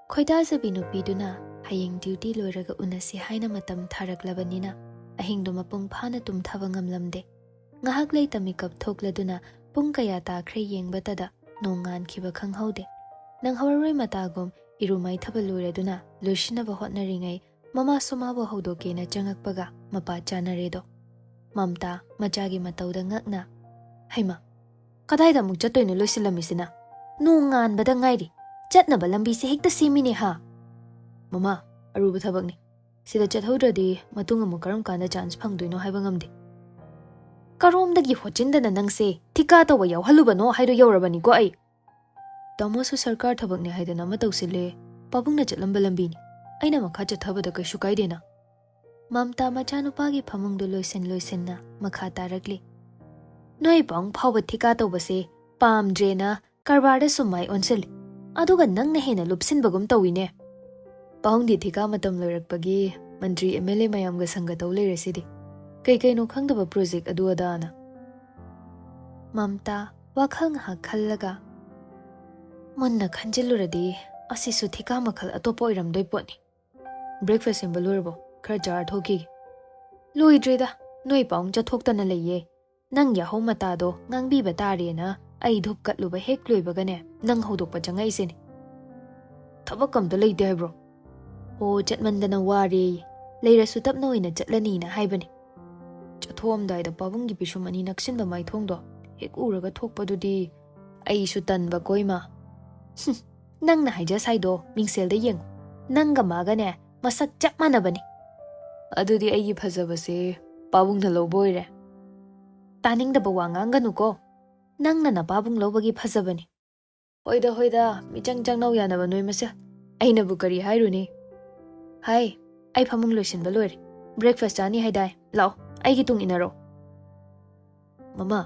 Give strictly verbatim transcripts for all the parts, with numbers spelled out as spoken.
ꯈꯣꯏꯗꯥꯖꯕꯤ ꯅꯨꯄꯤꯗꯨꯅ ꯍꯌꯦꯡ ꯗ꯭ꯌꯨꯇꯤ ꯂꯣꯏꯔꯒ ꯎꯅꯁꯤ ꯍꯥꯏꯅ ꯃꯇꯝ ꯊꯥꯔꯛꯂꯕꯅꯤꯅ ꯑꯍꯤꯡꯗꯣ ꯃꯄꯨꯡ ꯐꯥꯅ ꯇꯨꯝꯊꯕ ꯉꯝꯂꯝꯗꯦ꯫ ꯉꯥꯏꯍꯥꯛ ꯂꯩꯇ ꯃꯤꯀꯞ ꯊꯣꯛꯂꯗꯨꯅ ꯄꯨꯡ ꯀꯌꯥ ꯇꯥꯈ꯭ꯔꯦ ꯌꯦꯡꯕꯇꯗ ꯅꯣꯡ ꯉꯥꯟꯈꯤꯕ ꯈꯪꯍꯧꯗꯦ꯫ ꯅꯪꯍꯧꯔꯔꯣꯏ ꯃꯇꯥꯒꯨꯝ ꯏꯔꯨ ꯃꯥꯏꯊꯕ ꯂꯣꯏꯔꯗꯨꯅ ꯂꯣꯏꯁꯤꯟꯅꯕ ꯍꯣꯠꯅꯔꯤꯉꯩ ꯃꯃꯥꯁꯨ ꯃꯥꯕꯨ ꯍꯧꯗꯣꯛꯀꯦꯅ ꯆꯪꯉꯛꯄꯒ ꯃꯄꯥ ꯆꯥꯅꯔꯦꯗꯣ꯫ ꯃꯝꯇꯥ ꯃꯆꯥꯒꯤ ꯃꯇꯧꯗ ꯉꯛꯅ, "ꯍꯩꯃꯥ, ꯀꯗꯥꯏꯗ ꯑꯃꯨꯛ ꯆꯠꯇꯣꯏꯅꯣ ꯂꯣꯏꯁꯤꯜꯂꯝꯃꯤꯁꯤꯅ? ꯅꯣꯡ ꯉꯥꯟꯕꯗ ꯉꯥꯏꯔꯤ, ꯆꯠꯅꯕ ꯂꯝꯕꯤꯁꯦ ꯍꯦꯛꯇ ꯁꯦꯝꯃꯤꯅꯦ ꯍꯥ?" "ꯃꯃꯥ, ꯑꯔꯨꯕ ꯊꯕꯛꯅꯤ꯫ ꯁꯤꯗ ꯆꯠꯍꯧꯗ꯭ꯔꯗꯤ ꯃꯇꯨꯡ ꯑꯃꯨꯛ ꯀꯔꯝ ꯀꯥꯟꯗ ꯆꯥꯟꯁ ꯐꯪꯗꯣꯏꯅꯣ ꯍꯥꯏꯕ ꯉꯝꯗꯦ꯫" "ꯀꯔꯣꯝꯗꯒꯤ ꯍꯣꯠꯆꯤꯟꯗꯅ ꯅꯪꯁꯦ ꯊꯤꯀꯥ ꯇꯧꯕ ꯌꯥꯎꯍꯜꯂꯨꯕꯅꯣ ꯍꯥꯏꯗꯣ ꯌꯧꯔꯕꯅꯤꯀꯣ ꯑꯩ꯫ ꯇꯥꯃꯣꯁꯨ ꯁꯔꯀꯥꯔ ꯊꯕꯛꯅꯦ ꯍꯥꯏꯗꯅ ꯑꯃ ꯇꯧꯁꯤꯜꯂꯦ꯫ ꯄꯥꯕꯨꯡꯅ ꯆꯠꯂꯝꯕ ꯂꯝꯕꯤꯅꯤ꯫ ꯑꯩꯅ ꯃꯈꯥ ꯆꯠꯊꯕꯗ ꯀꯩꯁꯨ ꯀꯥꯏꯗꯦꯅ꯫" ꯃꯝꯇꯥ ꯃꯆꯥꯅꯨꯄꯥꯒꯤ ꯐꯃꯨꯡꯗꯨ ꯂꯣꯏꯁꯤꯟ ꯂꯣꯏꯁꯤꯟꯅ ꯃꯈꯥ ꯇꯥꯔꯛꯂꯤ꯫ "ꯅꯣꯏ ꯄꯥꯕꯨꯡ ꯐꯥꯎꯕ ꯊꯤꯀꯥ ꯇꯧꯕꯁꯦ ꯄꯥꯝꯗ꯭ꯔꯦꯅ ꯀꯔꯕꯥꯔꯗ ꯁꯨꯝ ꯃꯥꯏ ꯑꯣꯟꯁꯤꯜꯂꯤ꯫ ꯑꯗꯨꯒ ꯅꯪꯅ ꯍꯦꯟꯅ ꯂꯨꯞꯁꯤꯟꯕꯒꯨꯝ ꯇꯧꯏꯅꯦ꯫ ꯄꯥꯕꯨꯡꯗꯤ ꯊꯤꯀꯥ ꯃꯇꯝ ꯂꯣꯏꯔꯛꯄꯒꯤ ꯃꯟꯇ꯭ꯔꯤ ꯑꯦꯝ ꯑꯦꯜ ꯑꯦ ꯃꯌꯥꯝꯒ ꯁꯪꯒ ꯇꯧ ꯂꯩꯔꯁꯤꯗꯤ꯫ ꯀꯩ ꯀꯩꯅꯣ ꯈꯪꯗꯕ ꯄ꯭ꯔꯣꯖꯦꯛ ꯑꯗꯨ ꯑꯗꯥꯅ꯫" ꯃꯝꯇꯥ ꯋꯥꯈꯜ ꯉꯥꯏꯍꯥꯛ ꯈꯜꯂꯒ, "ꯃꯨꯟꯅ ꯈꯟꯖꯤꯜꯂꯨꯔꯗꯤ ꯑꯁꯤꯁꯨ ꯊꯤꯀꯥ ꯃꯈꯜ ꯑꯇꯣꯞꯄ ꯑꯣꯏꯔꯝꯗꯣꯏ ꯄꯣꯠꯅꯤ꯫ ꯕ꯭ꯔꯦꯛꯐꯥꯁ ꯁꯦꯝꯕ ꯂꯣꯏꯔꯕꯣ? ꯈꯔ ꯆꯥꯔ ꯊꯣꯛꯈꯤꯒꯦ꯫" "ꯂꯣꯏꯗ꯭ꯔꯤꯗ, ꯅꯣꯏ ꯄꯥꯕꯨꯡ ꯆꯠꯊꯣꯛꯇꯅ ꯂꯩꯌꯦ꯫ ꯅꯪ ꯌꯥꯍꯧ ꯃꯇꯥꯗꯣ ꯉꯥꯡꯕꯤꯕ ꯇꯥꯔꯦꯅ ꯑꯩ ꯙꯨꯞ ꯀꯠꯂꯨꯕ ꯍꯦꯛ ꯂꯣꯏꯕꯒꯅꯦ ꯅꯪ ꯍꯧꯗꯣꯛꯄ ꯆꯪꯉꯛꯏꯁꯤꯅꯦ꯫ ꯊꯕꯛ ꯑꯝꯇ ꯂꯩꯇꯦ ꯍꯥꯏꯕ꯭ꯔꯣ?" "ꯑꯣ, ꯆꯠꯃꯟꯗꯅ ꯋꯥꯔꯦꯌꯦ꯫ ꯂꯩꯔꯁꯨ ꯇꯞꯅ ꯑꯣꯏꯅ ꯆꯠꯂꯅꯤꯅ ꯍꯥꯏꯕꯅꯤ꯫" ꯆꯠꯊꯣꯛꯑꯝꯗꯥꯏꯗ ꯄꯥꯕꯨꯡꯒꯤ ꯄꯤꯁꯨꯝ ꯑꯅꯤ ꯅꯛꯁꯤꯟꯕ ꯃꯥꯏꯊꯣꯡꯗꯣ ꯍꯦꯛ ꯎꯔꯒ ꯊꯣꯛꯄꯗꯨꯗꯤ ꯑꯩꯁꯨ ꯇꯟꯕ ꯀꯣꯏꯃ꯫ "ꯍꯨꯝ, ꯅꯪꯅ ꯍꯥꯏꯖ ꯁꯥꯏꯗꯣ ꯃꯤꯡꯁꯦꯜꯗ ꯌꯦꯡꯉꯨ꯫ ꯅꯪꯒ ꯃꯥꯒꯅꯦ ꯃꯁꯛ ꯆꯞ ꯃꯥꯟꯅꯕꯅꯤ꯫ ꯑꯗꯨꯗꯤ ꯑꯩꯒꯤ ꯐꯖꯕꯁꯦ ꯄꯥꯕꯨꯡꯅ ꯂꯧꯕ ꯑꯣꯏꯔꯦ꯫" "ꯇꯥꯅꯤꯡꯗꯕ ꯋꯥ ꯉꯥꯡꯒꯅꯨꯀꯣ꯫ ꯅꯪꯅ ꯅꯄꯥꯕꯨꯡ ꯂꯧꯕꯒꯤ ꯐꯖꯕꯅꯤ꯫" "ꯍꯣꯏꯗ, ꯍꯣꯏꯗ, ꯃꯤꯆꯪ ꯆꯪꯅꯧ ꯌꯥꯅꯕ ꯅꯣꯏ ꯃꯁꯦꯜ꯫ ꯑꯩꯅꯕꯨ ꯀꯔꯤ ꯍꯥꯏꯔꯨꯅꯤ?" "ꯍꯥꯏ, ꯑꯩ ꯐꯃꯨꯡ ꯂꯣꯏꯁꯤꯟꯕ ꯂꯣꯏꯔꯦ꯫ ꯕ꯭ꯔꯦꯛꯐꯥꯁ ꯆꯥꯅꯤ ꯍꯥꯏꯗꯥꯏ? ꯂꯥꯛꯑꯣ, ꯑꯩꯒꯤ ꯇꯨꯡ ꯏꯟꯅꯔꯣ꯫" "ꯃꯃꯥ,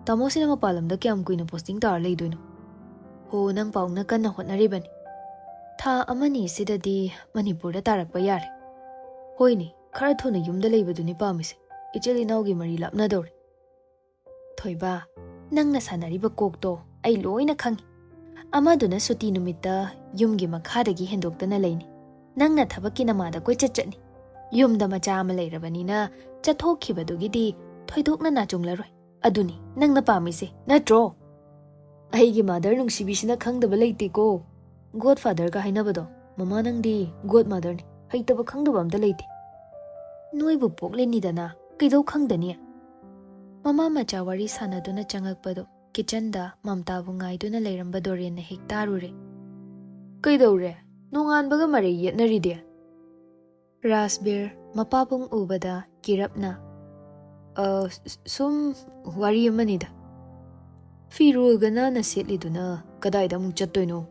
ꯇꯥꯃꯣꯁꯤꯅ ꯃꯄꯥꯟ ꯂꯝꯗ ꯀꯌꯥꯝ ꯀꯨꯏꯅ ꯄꯣꯁꯇꯤꯡ ꯇꯥꯔ ꯂꯩꯗꯣꯏꯅꯣ?" "ꯍꯣ, ꯅꯪ ꯄꯥꯕꯨꯡꯅ ꯀꯟꯅ ꯍꯣꯠꯅꯔꯤꯕꯅꯤ꯫ ꯊꯥ ꯑꯃꯅꯤ ꯑꯁꯤꯗꯗꯤ ꯃꯅꯤꯄꯨꯔꯗ ꯇꯥꯔꯛꯄ ꯌꯥꯔꯦ꯫" "ꯍꯣꯏꯅꯦ, ꯈꯔ ꯊꯨꯅ ꯌꯨꯝꯗ ꯂꯩꯕꯗꯨꯅꯤ ꯄꯥꯝꯃꯤꯁꯦ꯫ ꯏꯆꯤꯜ ꯏꯅꯥꯎꯒꯤ ꯃꯔꯤ ꯂꯥꯞꯅꯗꯧꯔꯦ꯫" "ꯊꯣꯏꯕ, ꯅꯪꯅ ꯁꯥꯟꯅꯔꯤꯕ ꯀꯣꯛꯇꯣ ꯑꯩ ꯂꯣꯏꯅ ꯈꯪꯉꯤ꯫ ꯑꯃꯗꯨꯅ ꯁꯨꯇꯤ ꯅꯨꯃꯤꯠꯇ ꯌꯨꯝꯒꯤ ꯃꯈꯥꯗꯒꯤ ꯍꯦꯟꯗꯣꯛꯇꯅ ꯂꯩꯅꯤ꯫ ꯅꯪꯅ ꯊꯕꯛꯀꯤ ꯅꯃꯥꯗ ꯀꯣꯏꯆꯠ ꯆꯠꯅꯤ꯫ ꯌꯨꯝꯗ ꯃꯆꯥ ꯑꯃ ꯂꯩꯔꯕꯅꯤꯅ ꯆꯠꯊꯣꯛꯈꯤꯕꯗꯨꯒꯤꯗꯤ ꯊꯣꯏꯗꯣꯛꯅ ꯅꯥꯆꯨꯡꯂꯔꯣꯏ꯫ ꯑꯗꯨꯅꯤ ꯅꯪꯅ ꯄꯥꯝꯃꯤꯁꯦ, ꯅꯠꯇ꯭ꯔꯣ? ꯑꯩꯒꯤ ꯃꯥꯗꯔ ꯅꯨꯡꯁꯤꯕꯤꯁꯤꯅ ꯈꯪꯗꯕ ꯂꯩꯇꯦꯀꯣ꯫ ꯒꯣꯗ ꯐꯥꯗꯔꯒ ꯍꯥꯏꯅꯕꯗꯣ, ꯃꯃꯥ ꯅꯪꯗꯤ ꯒꯣꯗ ꯃꯥꯗꯔꯅꯤ, ꯍꯩꯇꯕ ꯈꯪꯗꯕ ꯑꯝꯇ ꯂꯩꯇꯦ꯫ ꯅꯣꯏꯕꯨ ꯄꯣꯛꯂꯤꯅꯤꯗꯅ, ꯀꯩꯗꯧ ꯈꯪꯗꯅꯤ? ꯃꯃꯥ ꯃꯆꯥ ꯋꯥꯔꯤ ꯁꯥꯟꯅꯗꯨꯅ ꯆꯪꯉꯛꯄꯗꯣ ꯀꯤꯆꯟꯗ ꯃꯝꯇꯥꯕꯨ ꯉꯥꯏꯗꯨꯅ ꯂꯩꯔꯝꯕ ꯗꯣꯔꯦꯟꯅ ꯍꯦꯛ ꯇꯥꯔꯨꯔꯦ꯫ ꯀꯩꯗꯧꯔꯦ? ꯅꯣꯡꯉꯥꯟꯕꯒ ꯃꯔꯩ ꯌꯦꯠꯅꯔꯤꯗꯤ? ꯔꯥꯖꯕꯤꯔ ꯃꯄꯥꯕꯨꯡ ꯎꯕꯗ ꯀꯤꯔꯞꯅ, "ꯑ, ꯁ-, ꯁꯨꯝ ꯋꯥꯔꯤ ꯑꯃꯅꯤꯗ꯫ ꯐꯤꯔꯣꯜꯒ ꯅꯥꯟꯅ ꯁꯦꯠꯂꯤꯗꯨꯅ ꯀꯗꯥꯏꯗ ꯑꯃꯨꯛ ꯆꯠꯇꯣꯏꯅꯣ?"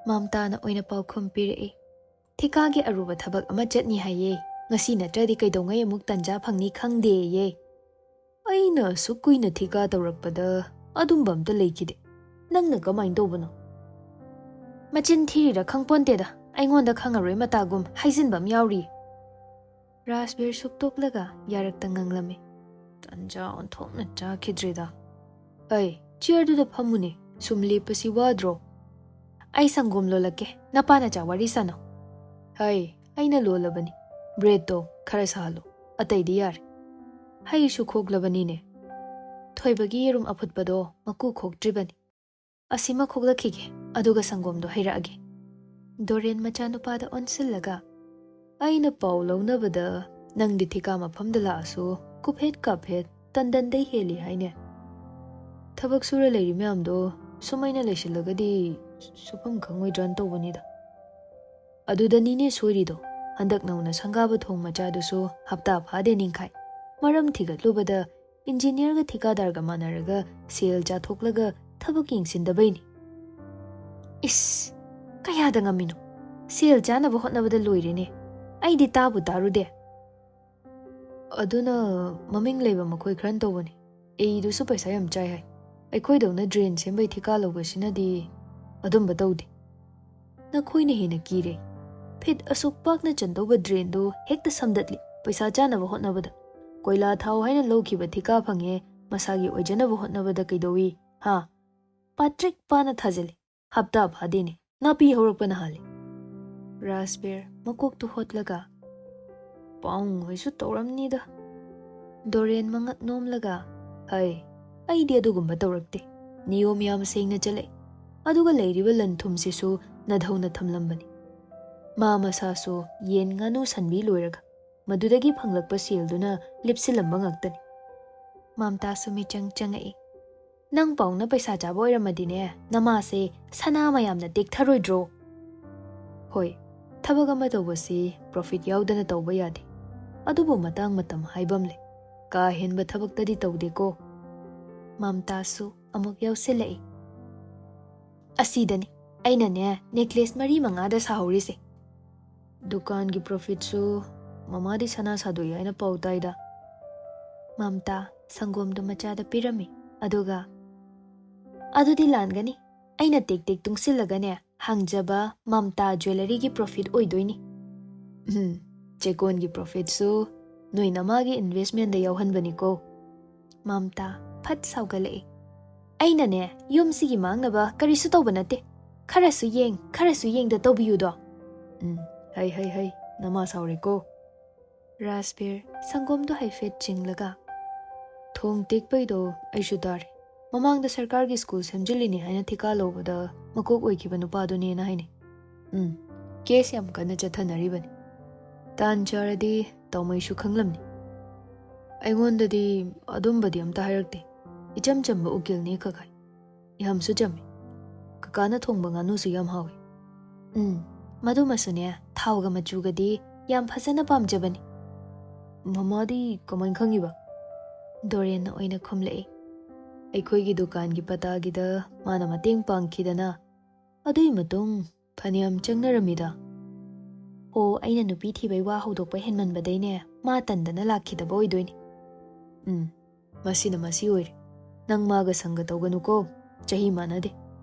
ꯃꯝꯇꯥꯅ ꯑꯣꯏꯅ ꯄꯥꯎꯈꯨꯝ ꯄꯤꯔꯛꯏ꯫ "ꯊꯤꯀꯥꯒꯤ ꯑꯔꯨꯕ ꯊꯕꯛ ꯑꯃ ꯆꯠꯅꯤ ꯍꯥꯏꯌꯦ꯫ ꯉꯁꯤ ꯅꯠꯇ꯭ꯔꯗꯤ ꯀꯩꯗꯧꯉꯩ ꯑꯃꯨꯛ ꯇꯟꯖꯥ ꯐꯪꯅꯤ ꯈꯪꯗꯦꯌꯦ꯫ ꯑꯩꯅ ꯑꯁꯨꯛ ꯀꯨꯏꯅ ꯊꯤꯀꯥ ꯇꯧꯔꯛꯄꯗ ꯑꯗꯨꯝꯕ ꯑꯝꯇ ꯂꯩꯈꯤꯗꯦ꯫ ꯅꯪꯅ ꯀꯃꯥꯏꯅ ꯇꯧꯕꯅꯣ?" "ꯃꯆꯤꯟ ꯊꯤꯔꯤꯔꯥ ꯈꯪꯄꯣꯟꯇꯦꯗ, ꯑꯩꯉꯣꯟꯗ ꯈꯪꯉꯔꯣꯏ ꯃꯇꯥꯒꯨꯝ ꯍꯥꯏꯖꯤꯟꯕ ꯑꯃ ꯌꯥꯎꯔꯤ꯫" ꯔꯥꯖꯕꯤꯔ ꯁꯨꯛꯇꯣꯛꯂꯒ ꯌꯥꯔꯛꯇ ꯉꯥꯡꯂꯝꯃꯤ꯫ "ꯇꯟꯖꯥ ꯑꯣꯟꯊꯣꯛꯅ ꯆꯥꯈꯤꯗ꯭ꯔꯦꯗ꯫ ꯑꯩ, ꯆꯤꯌꯔꯗꯨꯗ ꯐꯝꯃꯨꯅꯦ, ꯁꯨꯝ ꯂꯦꯞꯄꯁꯤ ꯋꯥꯗ꯭ꯔꯣ?" "ꯑꯩ ꯁꯪꯒꯣꯝ ꯂꯣꯜꯂꯛꯀꯦ, ꯅꯄꯥ ꯅꯆꯥ ꯋꯥꯔꯤ ꯁꯥꯟꯅꯧ꯫" "ꯍꯩ, ꯑꯩꯅ ꯂꯣꯜꯂꯕꯅꯤ꯫ ꯕ꯭ꯔꯦꯗꯇꯣ ꯈꯔ ꯁꯥꯍꯜꯂꯨ, ꯑꯇꯩꯗꯤ ꯌꯥꯔꯦ꯫ ꯍꯩꯁꯨ ꯈꯣꯛꯂꯕꯅꯤꯅꯦ꯫ ꯊꯣꯏꯕꯒꯤ ꯌꯦꯔꯨꯝ ꯑꯐꯨꯠꯄꯗꯣ ꯃꯀꯨ ꯈꯣꯛꯇ꯭ꯔꯤꯕꯅꯤ꯫ ꯑꯁꯤꯃ ꯈꯣꯛꯂꯛꯈꯤꯒꯦ, ꯑꯗꯨꯒ ꯁꯪꯒꯣꯝꯗꯣ ꯍꯩꯔꯛꯑꯒꯦ꯫" ꯗꯣꯔꯦꯟ ꯃꯆꯥꯅꯨꯄꯥꯗ ꯑꯣꯟꯁꯤꯜꯂꯒ, "ꯑꯩꯅ ꯄꯥꯎ ꯂꯧꯅꯕꯗ ꯅꯪꯗꯤ ꯊꯤꯀꯥ ꯃꯐꯝꯗ ꯂꯥꯛꯑꯁꯨ ꯀꯨꯞꯐꯦꯠ ꯀꯥꯞꯐꯦꯠ ꯇꯟꯗꯟꯗꯩ ꯍꯦꯜꯂꯤ ꯍꯥꯏꯅꯦ꯫ ꯊꯕꯛ ꯁꯨꯔ ꯂꯩꯔꯤ ꯃꯌꯥꯝꯗꯣ ꯁꯨꯃꯥꯏꯅ ꯂꯩꯁꯤꯜꯂꯒꯗꯤ ꯁꯨꯐꯝ ꯈꯪꯉꯣꯏꯗ꯭ꯔꯅ ꯇꯧꯕꯅꯤꯗ꯫" "ꯑꯗꯨꯗꯅꯤꯅꯦ ꯁꯣꯏꯔꯤꯗꯣ꯫ ꯍꯟꯗꯛ ꯅꯧꯅ ꯁꯪꯒꯥꯕ ꯊꯣꯡ ꯃꯆꯥꯗꯨꯁꯨ ꯍꯞꯇꯥ ꯐꯥꯗꯦ ꯅꯤꯡꯈꯥꯏ꯫ ꯃꯔꯝ ꯊꯤꯒꯠꯂꯨꯕꯗ ꯏꯟꯖꯤꯅꯤꯌꯔꯒ ꯊꯤꯀꯥꯗꯥꯔꯒ ꯃꯥꯟꯅꯔꯒ ꯁꯦꯜ ꯆꯥꯊꯣꯛꯂꯒ ꯊꯕꯛ ꯌꯦꯡꯁꯤꯟꯗꯕꯩꯅꯤ꯫" "ꯏꯁ, ꯀꯌꯥꯗ ꯉꯝꯃꯤꯅꯣ? ꯁꯦꯜ ꯆꯥꯅꯕ ꯍꯣꯠꯅꯕꯗ ꯂꯣꯏꯔꯦꯅꯦ꯫ ꯑꯩꯗꯤ ꯇꯥꯕꯨ ꯇꯥꯔꯨꯗꯦ꯫" "ꯑꯗꯨꯅ ꯃꯃꯤꯡ ꯂꯩꯕ ꯃꯈꯣꯏ ꯈꯔꯅ ꯇꯧꯕꯅꯤ꯫ ꯑꯦꯏꯗꯨꯁꯨ ꯄꯩꯁꯥ ꯌꯥꯝ ꯆꯥꯏ ꯍꯥꯏ꯫ ꯑꯩꯈꯣꯏꯗꯧꯅ ꯗ꯭ꯔꯦꯟ ꯁꯦꯝꯕꯩ ꯊꯤꯀꯥ ꯂꯧꯕꯁꯤꯅꯗꯤ ꯑꯗꯨꯝꯕ ꯇꯧꯗꯦ꯫" "ꯅꯈꯣꯏꯅ ꯍꯦꯟꯅ ꯀꯤꯔꯦ꯫ ꯐꯤꯠ ꯑꯁꯨꯛ ꯄꯥꯛꯅ ꯆꯟꯗꯧꯕ ꯗ꯭ꯔꯦꯟꯗꯨ ꯍꯦꯛꯇ ꯁꯝꯗꯠꯂꯤ, ꯄꯩꯁꯥ ꯆꯥꯅꯕ ꯍꯣꯠꯅꯕꯗ꯫ ꯀꯣꯏꯂꯥ ꯊꯥꯎ ꯍꯥꯏꯅ ꯂꯧꯈꯤꯕ ꯊꯤꯀꯥ ꯐꯪꯉꯦ, ꯃꯁꯥꯒꯤ ꯑꯣꯏꯖꯅꯕ ꯍꯣꯠꯅꯕꯗ ꯀꯩꯗꯧꯏ, ꯍꯥ?" ꯄꯥꯇ꯭ꯔꯤꯛ ꯄꯥꯅ ꯊꯥꯖꯤꯜꯂꯤ꯫ "ꯍꯞꯇꯥ ꯐꯥꯗꯦꯅꯦ, ꯅꯥꯄꯤ ꯍꯧꯔꯛꯄꯅ ꯍꯥꯜꯂꯤ꯫" ꯔꯥꯖꯕꯤꯔ ꯃꯀꯣꯛꯇꯨ ꯍꯣꯠꯂꯒ, "ꯄꯥꯎꯡ ꯍꯣꯏꯁꯨ ꯇꯧꯔꯝꯅꯤꯗ꯫" ꯗꯣꯔꯦꯟ ꯃꯉꯛ ꯅꯣꯝꯂꯒ, "ꯍꯩ, ꯑꯩꯗꯤ ꯑꯗꯨꯒꯨꯝꯕ ꯇꯧꯔꯛꯇꯦ꯫ ꯅꯤꯌꯣꯝ ꯌꯥꯝ ꯁꯦꯡꯅ ꯆꯠꯂꯛꯏ꯫ ꯑꯗꯨꯒ ꯂꯩꯔꯤꯕ ꯂꯟ ꯊꯨꯝꯁꯤꯁꯨ ꯅꯙꯧꯅ ꯊꯝꯂꯝꯕꯅꯤ꯫" ꯃꯥ ꯃꯁꯥꯁꯨ ꯌꯦꯟ ꯉꯥꯅꯨ ꯁꯟꯕꯤ ꯂꯣꯏꯔꯒ ꯃꯗꯨꯗꯒꯤ ꯐꯪꯂꯛꯄ ꯁꯦꯜꯗꯨꯅ ꯂꯤꯞꯁꯤꯜꯂꯝꯕ ꯉꯥꯛꯇꯅꯤ꯫ ꯃꯝꯇꯥꯁꯨ ꯃꯤꯆꯪ ꯆꯪꯉꯛꯏ꯫ "ꯅꯪ ꯄꯥꯎꯅ ꯄꯩꯁꯥ ꯆꯥꯕ ꯑꯣꯏꯔꯝꯃꯗꯤꯅꯦ, ꯅꯃꯥꯁꯦ ꯁꯅꯥ ꯃꯌꯥꯝꯅ ꯇꯦꯛꯊꯔꯣꯏꯗ꯭ꯔꯣ?" "ꯍꯣꯏ, ꯊꯕꯛ ꯑꯃ ꯇꯧꯕꯁꯤ profit ꯌꯥꯎꯗꯅ ꯇꯧꯕ ꯌꯥꯗꯦ꯫ ꯑꯗꯨꯕꯨ ꯃꯇꯥꯡ ꯃꯇꯝ ꯍꯥꯏꯕ ꯑꯃ ꯂꯩ꯫ ꯀꯥ ꯍꯦꯟꯕ ꯊꯕꯛꯇꯗꯤ ꯇꯧꯗꯦꯀꯣ꯫" ꯃꯝꯇꯥꯁꯨ ꯑꯃꯨꯛ ꯌꯥꯎꯁꯤꯜꯂꯛꯏ꯫ "ꯑꯁꯤꯗꯅꯤ ꯑꯩꯅꯅꯦ necklace ꯃꯔꯤ ꯃꯉꯥꯗ ꯁꯥꯍꯧꯔꯤꯁꯦ꯫" "ꯗꯨꯀꯥꯟꯒꯤ profitꯁꯨ ꯃꯃꯥꯗꯤ ꯁꯅꯥ ꯁꯥꯗꯣꯛꯏ ꯍꯥꯏꯅ ꯄꯥꯎ ꯇꯥꯏꯗ꯫" ꯃꯝꯇꯥ ꯁꯪꯒꯣꯝꯗꯨ ꯃꯆꯥꯗ ꯄꯤꯔꯝꯃꯤ꯫ ꯑꯗꯨꯒ, "ꯑꯗꯨꯗꯤ ꯂꯥꯟꯒꯅꯤ꯫ ꯑꯩꯅ ꯇꯦꯛ ꯇꯦꯛ ꯇꯨꯡꯁꯤꯜꯂꯒꯅꯦ, ꯍꯥꯡꯖꯕ ꯃꯝꯇꯥ jewelleryꯒꯤ profit ꯑꯣꯏꯗꯣꯏꯅꯤ꯫" "ꯎꯝ, ꯆꯦꯀꯣꯟꯒꯤ profitꯁꯨ ꯅꯣꯏ ꯅꯃꯥꯒꯤ investmentꯗ ꯌꯥꯎꯍꯟꯕꯅꯤꯀꯣ꯫" ꯃꯝꯇꯥ ꯐꯠ ꯁꯥꯎꯒꯠꯂꯛꯏ꯫ "ꯑꯩꯅꯅꯦ, ꯌꯨꯝꯁꯤꯒꯤ ꯃꯥꯡꯅꯕ ꯀꯔꯤꯁꯨ ꯇꯧꯕ ꯅꯠꯇꯦ꯫ ꯈꯔꯁꯨ ꯌꯦꯡ, ꯈꯔꯁꯨ ꯌꯦꯡꯗ ꯇꯧꯕꯤꯌꯨꯗꯣ꯫" "ꯎꯝ, ꯍꯩ, ꯍꯩ, ꯍꯩ, ꯅꯃꯥ ꯁꯥꯎꯔꯦꯀꯣ꯫" ꯔꯥꯖꯕꯤꯔ ꯁꯪꯒꯣꯝꯗꯣ ꯍꯥꯏꯐꯦꯠ ꯆꯤꯡꯂꯒ, "ꯊꯣꯡ ꯇꯦꯛꯄꯩꯗꯣ ꯑꯩꯁꯨ ꯇꯥꯔꯦ꯫ ꯃꯃꯥꯡꯗ ꯁꯔꯀꯥꯔꯒꯤ school ꯁꯦꯝꯖꯤꯜꯂꯤꯅꯤ ꯍꯥꯏꯅ ꯊꯤꯀꯥ ꯂꯧꯕꯗ ꯃꯀꯣꯛ ꯑꯣꯏꯈꯤꯕ ꯅꯨꯄꯥꯗꯨꯅꯦꯅ ꯍꯥꯏꯅꯩ꯫ ꯎꯝ, case ꯌꯥꯝ ꯀꯟꯅ ꯆꯠꯊꯅꯔꯤꯕꯅꯤ꯫ ꯇꯥꯟ ꯆꯥꯔꯗꯤ ꯇꯥꯎꯃꯩꯁꯨ ꯈꯪꯂꯝꯅꯤ꯫ ꯑꯩꯉꯣꯟꯗꯗꯤ ꯑꯗꯨꯝꯕꯗꯤ ꯑꯝꯇ ꯍꯥꯏꯔꯛꯇꯦ꯫ ꯏꯆꯝ ꯆꯝꯕ ꯎꯀꯤꯜꯅꯤ ꯀꯀꯥꯏ꯫ ꯌꯥꯝꯁꯨ ꯆꯝꯃꯤ꯫ ꯀꯀꯥꯅ ꯊꯣꯡꯕ ꯉꯥꯅꯨꯁꯨ ꯌꯥꯝ ꯍꯥꯎꯏ꯫" "ꯎꯝ, ꯃꯗꯨꯃꯁꯨꯅꯦ, ꯊꯥꯎꯒ ꯃꯆꯨꯒꯗꯤ ꯌꯥꯝ ꯐꯖꯅ ꯄꯥꯝꯖꯕꯅꯤ꯫" "ꯃꯃꯥꯗꯤ ꯀꯃꯥꯏꯅ ꯈꯪꯉꯤꯕ?" ꯗꯣꯔꯦꯟꯅ ꯑꯣꯏꯅ ꯈꯨꯝꯂꯛꯏ꯫ "ꯑꯩꯈꯣꯏꯒꯤ ꯗꯨꯀꯥꯟꯒꯤ ꯄꯇꯥꯒꯤꯗ ꯃꯥꯅ ꯃꯇꯦꯡ ꯄꯥꯡꯈꯤꯗꯅ, ꯑꯗꯨꯒꯤ ꯃꯇꯨꯡ ꯐꯅꯌꯥꯝ ꯆꯪꯅꯔꯝꯃꯤꯗ꯫" "ꯑꯣ, ꯑꯩꯅ ꯅꯨꯄꯤ ꯊꯤꯕꯩ ꯋꯥ ꯍꯧꯗꯣꯛꯄ ꯍꯦꯟꯃꯟꯕꯗꯩꯅꯦ, ꯃꯥ ꯇꯟꯗꯅ ꯂꯥꯛꯈꯤꯗꯕ ꯑꯣꯏꯗꯣꯏꯅꯤ꯫" "ꯎꯝ, ꯃꯁꯤꯅ ꯃꯁꯤ ꯑꯣꯏꯔꯦ꯫ ꯅꯪ ꯃꯥꯒ ꯁꯪꯒ ꯇꯧꯒꯅꯨꯀꯣ, ꯆꯍꯤ ꯃꯥꯟꯅꯗꯦ꯫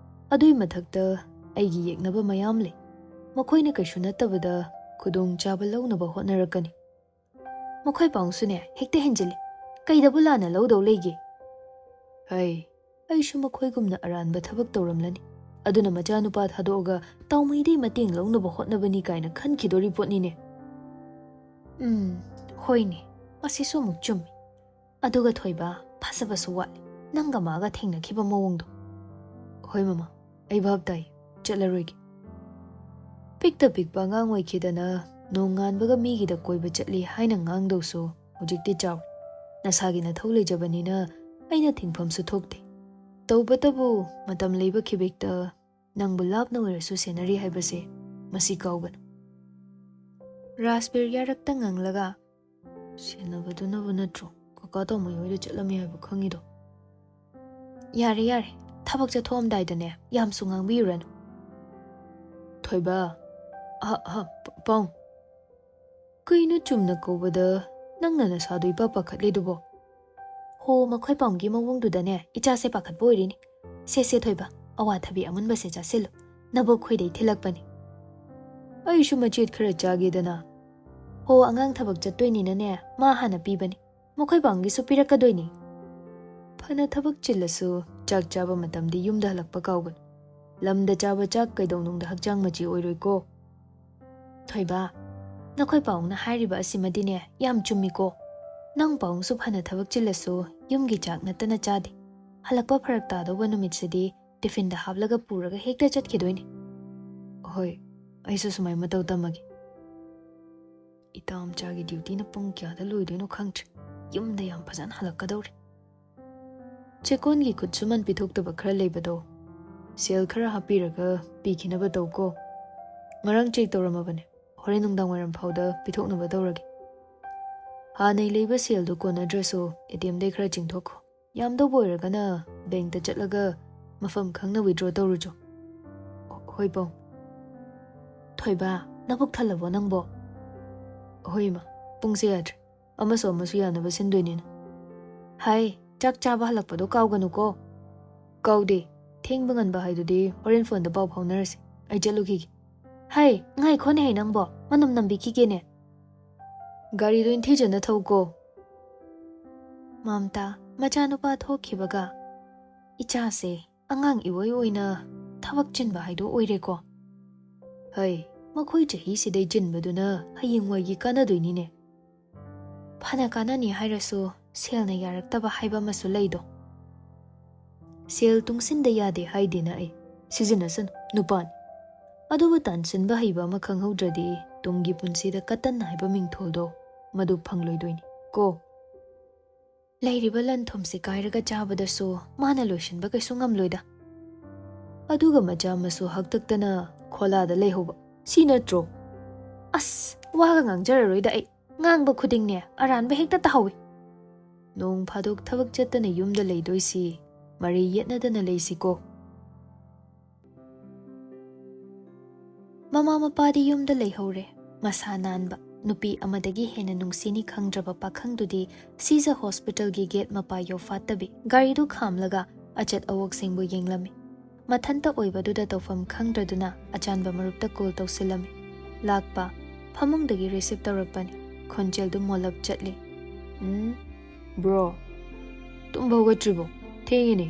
ꯑꯗꯨꯒꯤ ꯃꯊꯛꯇ ꯑꯩꯒꯤ ꯌꯦꯛꯅꯕ ꯃꯌꯥꯝ ꯂꯩ꯫ ꯃꯈꯣꯏꯅ ꯀꯩꯁꯨ ꯅꯠꯇꯕꯗ ꯈꯨꯗꯣꯡꯆꯥꯕ ꯂꯧꯅꯕ ꯍꯣꯠꯅꯔꯛꯀꯅꯤ꯫" "ꯃꯈꯣꯏ ꯄꯥꯎꯁꯨꯅꯦ ꯍꯦꯛꯇ ꯍꯦꯟꯖꯤꯜꯂꯤ꯫ ꯀꯩꯗꯕꯨ ꯂꯥꯟꯅ ꯂꯧꯗꯧ ꯂꯩꯒꯦ?" "ꯍꯩ, ꯑꯩꯁꯨ ꯃꯈꯣꯏꯒꯨꯝꯅ ꯑꯔꯥꯟꯕ ꯊꯕꯛ ꯇꯧꯔꯝꯂꯅꯤ꯫ ꯑꯗꯨꯅ ꯃꯆꯥꯅꯨꯄꯥ ꯊꯥꯗꯣꯛꯑꯒ ꯇꯥꯎꯃꯩꯗꯩ ꯃꯇꯦꯡ ꯂꯧꯅꯕ ꯍꯣꯠꯅꯕꯅꯤ ꯀꯥꯏꯅ ꯈꯟꯈꯤꯗꯣꯔꯤ ꯄꯣꯠꯅꯤꯅꯦ꯫ ꯎꯝ, ꯍꯣꯏꯅꯦ, ꯃꯁꯤꯁꯨ ꯑꯃꯨꯛ ꯆꯨꯝꯃꯤ꯫ ꯑꯗꯨꯒ ꯊꯣꯏꯕ, ꯐꯖꯕꯁꯨ ꯋꯥꯠꯂꯤ, ꯅꯪꯒ ꯃꯥꯒ ꯊꯦꯡꯅꯈꯤꯕ ꯃꯑꯣꯡꯗꯣ꯫ ꯍꯣꯏ ꯃꯃꯥ, ꯑꯩ ꯚꯥꯞ ꯇꯥꯏ, ꯆꯠꯂꯔꯣꯏꯒꯦ꯫ ꯄꯤꯛꯇ ꯄꯤꯛꯄ ꯑꯉꯥꯡ ꯑꯣꯏꯈꯤꯗꯅ ꯅꯣꯡꯉꯥꯟꯕꯒ ꯃꯤꯒꯤꯗ ꯀꯣꯏꯕ ꯆꯠꯂꯤ ꯍꯥꯏꯅ ꯉꯥꯡꯗꯧꯁꯨ ꯍꯧꯖꯤꯛꯇꯤ ꯆꯥꯎꯔꯦ꯫ ꯅꯁꯥꯒꯤ ꯅꯊꯧ ꯂꯩꯖꯕꯅꯤꯅ ꯑꯩꯅ ꯊꯤꯡꯐꯝꯁꯨ ꯊꯣꯛꯇꯦ꯫ ꯇꯧꯕꯇꯕꯨ ꯃꯇꯝ ꯂꯩꯕ ꯈꯤꯕꯦꯛꯇ ꯅꯪꯕꯨ ꯂꯥꯞꯅ ꯑꯣꯏꯔꯁꯨ ꯁꯦꯟꯅꯔꯤ ꯍꯥꯏꯕꯁꯦ ꯃꯁꯤ ꯀꯥꯎꯒꯅꯨ꯫ ꯔꯥꯖꯕꯤꯔ ꯌꯥꯔꯛꯇ ꯉꯪꯂꯒ, "ꯁꯦꯟꯅꯕꯗꯨꯅꯕꯨ ꯅꯠꯇ꯭ꯔꯣ ꯀꯀꯥ ꯇꯥꯎꯃꯩ ꯍꯣꯏꯗ ꯆꯠꯂꯝꯃꯤ ꯍꯥꯏꯕ ꯈꯪꯉꯤꯗꯣ?" "ꯌꯥꯔꯦ, ꯌꯥꯔꯦ, ꯊꯕꯛ ꯆꯠꯊꯣꯛꯑꯝꯗꯥꯏꯗꯅꯦ ꯌꯥꯝꯁꯨ ꯉꯥꯡꯕꯤꯔꯨꯔꯅꯨ꯫" "ꯊꯣꯏꯕ, ꯑꯍ, ꯑꯍ, ꯄ-, ꯄꯥꯎ꯫ ꯀꯩꯅꯣ ꯆꯨꯝꯅ ꯀꯧꯕꯗ ꯅꯪꯅ ꯅꯁꯥꯗꯣ ꯏꯄꯥ ꯄꯥꯈꯠꯂꯤꯗꯨꯕꯣ?" "ꯍꯣ, ꯃꯈꯣꯏ ꯄꯥꯎꯒꯤ ꯃꯑꯣꯡꯗꯨꯗꯅꯦ ꯏꯆꯥꯁꯦ ꯄꯥꯈꯠꯄ ꯑꯣꯏꯔꯤꯅꯤ꯫ ꯁꯦ, ꯁꯦ ꯊꯣꯏꯕ, ꯑꯋꯥꯊꯕꯤ ꯑꯃꯨꯟꯕꯁꯦ ꯆꯥꯁꯤꯜꯂꯨ꯫ ꯅꯕꯣꯛ ꯈꯣꯏꯗꯩ ꯊꯤꯜꯂꯛꯄꯅꯤ꯫" "ꯑꯩꯁꯨ ꯃꯆꯦꯠ ꯈꯔ ꯆꯥꯒꯦꯗꯅ꯫" "ꯍꯣ, ꯑꯉꯥꯡ ꯊꯕꯛ ꯆꯠꯇꯣꯏꯅꯤꯅꯅꯦ, ꯃꯥ ꯍꯥꯟꯅ ꯄꯤꯕꯅꯤ꯫ ꯃꯈꯣꯏ ꯄꯥꯎꯒꯤꯁꯨ ꯄꯤꯔꯛꯀꯗꯣꯏꯅꯤ꯫" ꯐꯅ ꯊꯕꯛ ꯆꯤꯜꯂꯁꯨ ꯆꯥꯛ ꯆꯥꯕ ꯃꯇꯝꯗꯤ ꯌꯨꯝꯗ ꯍꯜꯂꯛꯄ ꯀꯥꯎꯒꯅꯨ꯫ ꯂꯝꯗ ꯆꯥꯕ ꯆꯥꯛ ꯀꯩꯗꯧꯅꯨꯡꯗ ꯍꯛꯆꯥꯡ ꯃꯆꯤ ꯑꯣꯏꯔꯣꯏꯀꯣ꯫ "ꯊꯣꯏꯕ, ꯅꯈꯣꯏ ꯄꯥꯎꯅ ꯍꯥꯏꯔꯤꯕ ꯑꯁꯤꯃꯗꯤꯅꯦ ꯌꯥꯝ ꯆꯨꯝꯃꯤꯀꯣ꯫ ꯅꯪ ꯄꯥꯎꯁꯨ ꯐꯅ ꯊꯕꯛ ꯆꯤꯜꯂꯁꯨ ꯌꯨꯝꯒꯤ ꯆꯥꯛ ꯅꯠꯇꯅ ꯆꯥꯗꯦ꯫ ꯍꯜꯂꯛꯄ ꯐꯔꯛ ꯇꯥꯗꯧꯕ ꯅꯨꯃꯤꯠꯁꯤꯗꯤ ꯇꯤꯐꯤꯟꯗ ꯍꯥꯞꯂꯒ ꯄꯨꯔꯒ ꯍꯦꯛꯇ ꯆꯠꯈꯤꯗꯣꯏꯅꯤ꯫" "ꯍꯣꯏ, ꯑꯩꯁꯨ ꯁꯨꯃꯥꯏ ꯃꯇꯧ ꯇꯝꯃꯒꯦ꯫" ꯏꯇꯥ ꯃꯆꯥꯒꯤ ꯗ꯭ꯌꯨꯇꯤꯅ ꯄꯨꯡ ꯀꯌꯥꯗ ꯂꯣꯏꯗꯣꯏꯅꯣ ꯈꯪꯗ꯭ꯔꯦ꯫ ꯌꯨꯝꯗ ꯌꯥꯝ ꯐꯖꯅ ꯍꯜꯂꯛꯀꯗꯧꯔꯦ꯫ ꯆꯦꯀꯣꯟꯒꯤ ꯈꯨꯠꯁꯨꯃꯟ ꯄꯤꯊꯣꯛꯇꯕ ꯈꯔ ꯂꯩꯕꯗꯣ ꯁꯦꯜ ꯈꯔ ꯍꯥꯞꯄꯤꯔꯒ ꯄꯤꯈꯤꯅꯕ ꯇꯧꯀꯣ꯫ ꯉꯔꯥꯡ ꯆꯦꯛ ꯇꯧꯔꯝꯃꯕꯅꯦ꯫ ꯍꯣꯔꯦꯟ ꯅꯨꯡꯗꯥꯡ ꯋꯥꯏꯔꯝ ꯐꯥꯎꯗ ꯄꯤꯊꯣꯛꯅꯕ ꯇꯧꯔꯒꯦ꯫ ꯍꯥꯟꯅꯩ ꯂꯩꯕ ꯁꯦꯜꯗꯨ ꯀꯣꯟꯅꯗ꯭ꯔꯁꯨ ꯑꯦ ꯇꯤ ꯑꯦꯝꯗꯩ ꯈꯔ ꯆꯤꯡꯊꯣꯛꯈꯣ꯫ ꯌꯥꯝꯗꯧꯕ ꯑꯣꯏꯔꯒꯅ ꯕꯦꯡꯛꯇ ꯆꯠꯂꯒ ꯃꯐꯝ ꯈꯪꯅ ꯋꯤꯗ꯭ꯔꯣ ꯇꯧꯔꯨꯆꯣ꯫ ꯍꯣꯏ ꯄꯥꯎ꯫ ꯊꯣꯏꯕ, ꯅꯕꯨꯛ ꯊꯜꯂꯕꯣ ꯅꯪꯕꯣ? ꯍꯣꯏ ꯏꯃꯥ, ꯄꯨꯡꯁꯦ ꯌꯥꯗ꯭ꯔꯦ꯫ ꯑꯃꯁꯨ ꯑꯃꯁꯨ ꯌꯥꯅꯕ ꯁꯤꯟꯗꯣꯏꯅꯤꯅ꯫ ꯍꯥꯏ, ꯆꯥꯛ ꯆꯥꯕ ꯍꯜꯂꯛꯄꯗꯣ ꯀꯥꯎꯒꯅꯨꯀꯣ꯫ ꯀꯥꯎꯗꯦ꯫ ꯊꯦꯡꯕ ꯉꯟꯕ ꯍꯥꯏꯗꯨꯗꯤ ꯍꯣꯔꯦꯟ ꯐꯣꯟꯗ ꯄꯥꯎ ꯐꯥꯎꯅꯔꯁꯤ꯫ ꯑꯩ ꯆꯠꯂꯨꯈꯤꯒꯦ꯫ ꯍꯥꯏ, ꯉꯥꯏꯈꯣꯅꯦꯍꯦ ꯅꯪꯕꯣ, ꯃꯅꯝ ꯅꯝꯕꯤꯈꯤꯒꯦꯅꯦ꯫ ꯒꯥꯔꯤꯗꯣ ꯏꯟꯊꯤꯖꯅ ꯊꯧꯀꯣ꯫ ꯃꯝꯇꯥ ꯃꯆꯥꯅꯨꯄꯥ ꯊꯣꯛꯈꯤꯕꯒ, ꯏꯆꯥꯁꯦ ꯑꯉꯥꯡ ꯏꯑꯣꯏ ꯑꯣꯏꯅ ꯊꯕꯛ ꯆꯤꯟꯕ ꯍꯥꯏꯗꯣ ꯑꯣꯏꯔꯦꯀꯣ꯫ ꯍꯩ, ꯃꯈꯣꯏ ꯆꯍꯤꯁꯤꯗꯩ ꯆꯤꯟꯕꯗꯨꯅ ꯍꯌꯦꯡꯋꯥꯏꯒꯤ ꯀꯥꯟꯅꯗꯣꯏꯅꯤꯅꯦ꯫ ꯐꯅ ꯀꯥꯟꯅꯅꯤ ꯍꯥꯏꯔꯁꯨ ꯁꯦꯜꯅ ꯌꯥꯔꯛꯇꯕ ꯍꯥꯏꯕ ꯑꯃꯁꯨ ꯂꯩꯗꯣ꯫ ꯁꯦꯜ ꯇꯨꯡꯁꯤꯟꯗ ꯌꯥꯗꯦ ꯍꯥꯏꯗꯦꯅ ꯑꯩ, ꯁꯤꯖꯤꯟꯅꯁꯅꯨ, ꯅꯨꯄꯥꯅꯤ꯫ ꯑꯗꯨꯕꯨ ꯇꯥꯟꯁꯤꯟꯕ ꯍꯩꯕ ꯑꯃ ꯈꯪꯍꯧꯗ꯭ꯔꯗꯤ ꯇꯨꯡꯒꯤ ꯄꯨꯟꯁꯤꯗ ꯀꯇꯟ ꯍꯥꯏꯕ ꯃꯤꯡꯊꯣꯜꯗꯣ ꯃꯗꯨ ꯐꯪꯂꯣꯏꯗꯣꯏꯅꯤ ꯀꯣ꯫ ꯂꯩꯔꯤꯕ ꯂꯟ ꯊꯨꯝꯁꯤ ꯀꯥꯏꯔꯒ ꯆꯥꯕꯗꯁꯨ ꯃꯥꯅ ꯂꯣꯏꯁꯤꯟꯕ ꯀꯩꯁꯨ ꯉꯝꯂꯣꯏꯗ꯫ ꯑꯗꯨꯒ ꯃꯆꯥ ꯃꯁꯨ ꯍꯥꯛꯇꯛꯇꯅ ꯈꯣꯂꯥꯗ ꯂꯩꯍꯧꯕ꯫ ꯁꯤ ꯅꯠꯇ꯭ꯔꯣ? ꯑꯁ, ꯋꯥꯒ ꯉꯥꯡꯖꯔꯔꯣꯏꯗ ꯑꯩ꯫ ꯉꯥꯡꯕ ꯈꯨꯗꯤꯡꯅꯦ ꯑꯔꯥꯟꯕ ꯍꯦꯛꯇ ꯇꯥꯍꯧꯋꯤ꯫ ꯅꯣꯡ ꯐꯥꯗꯣꯛ ꯊꯕꯛ ꯆꯠꯇꯅ ꯌꯨꯝꯗ ꯂꯩꯗꯣꯏꯁꯤ ꯃꯔꯩ ꯌꯦꯠꯅꯗꯅ ꯂꯩꯁꯤꯀꯣ꯫ ꯃꯃꯥ ꯃꯄꯥꯗꯤ ꯌꯨꯝꯗ ꯂꯩꯍꯧꯔꯦ꯫ ꯃꯁꯥ ꯅꯥꯟꯕ, ꯅꯨꯄꯤ ꯑꯃꯗꯒꯤ ꯍꯦꯟꯅ ꯅꯨꯡꯁꯤꯅꯤ ꯈꯪꯗ꯭ꯔꯕ ꯄꯥꯈꯪꯗꯨꯗꯤ ꯁꯤꯖ ꯍꯣꯁꯄꯤꯇꯥꯜꯒꯤ ꯒꯦꯠ ꯃꯄꯥ ꯌꯧꯐꯥꯠꯇꯕꯤ ꯒꯥꯔꯤꯗꯨ ꯈꯥꯝꯂꯒ ꯑꯆꯠ ꯑꯋꯣꯛꯁꯤꯡꯕꯨ ꯌꯦꯡꯂꯝꯃꯤ꯫ ꯃꯊꯟꯇ ꯑꯣꯏꯕꯗꯨꯗ ꯇꯧꯐꯝ ꯈꯪꯗ꯭ꯔꯗꯨꯅ ꯑꯆꯥꯟꯕ ꯃꯔꯨꯞꯇ ꯀꯣꯜ ꯇꯧꯁꯤꯜꯂꯝꯃꯤ꯫ ꯂꯥꯛꯄ, ꯐꯃꯨꯡꯗꯒꯤ ꯔꯤꯁꯤꯞ ꯇꯧꯔꯛꯄꯅꯤ꯫ ꯈꯣꯟꯖꯦꯜꯗꯨ ꯃꯣꯜꯂꯞ ꯆꯠꯂꯤ꯫ ꯎꯝ, ꯕ꯭ꯔꯣ, ꯇꯨꯝꯕ ꯍꯧꯒꯠꯇ꯭ꯔꯤꯕꯣ? ꯊꯦꯡꯉꯤꯅꯦ꯫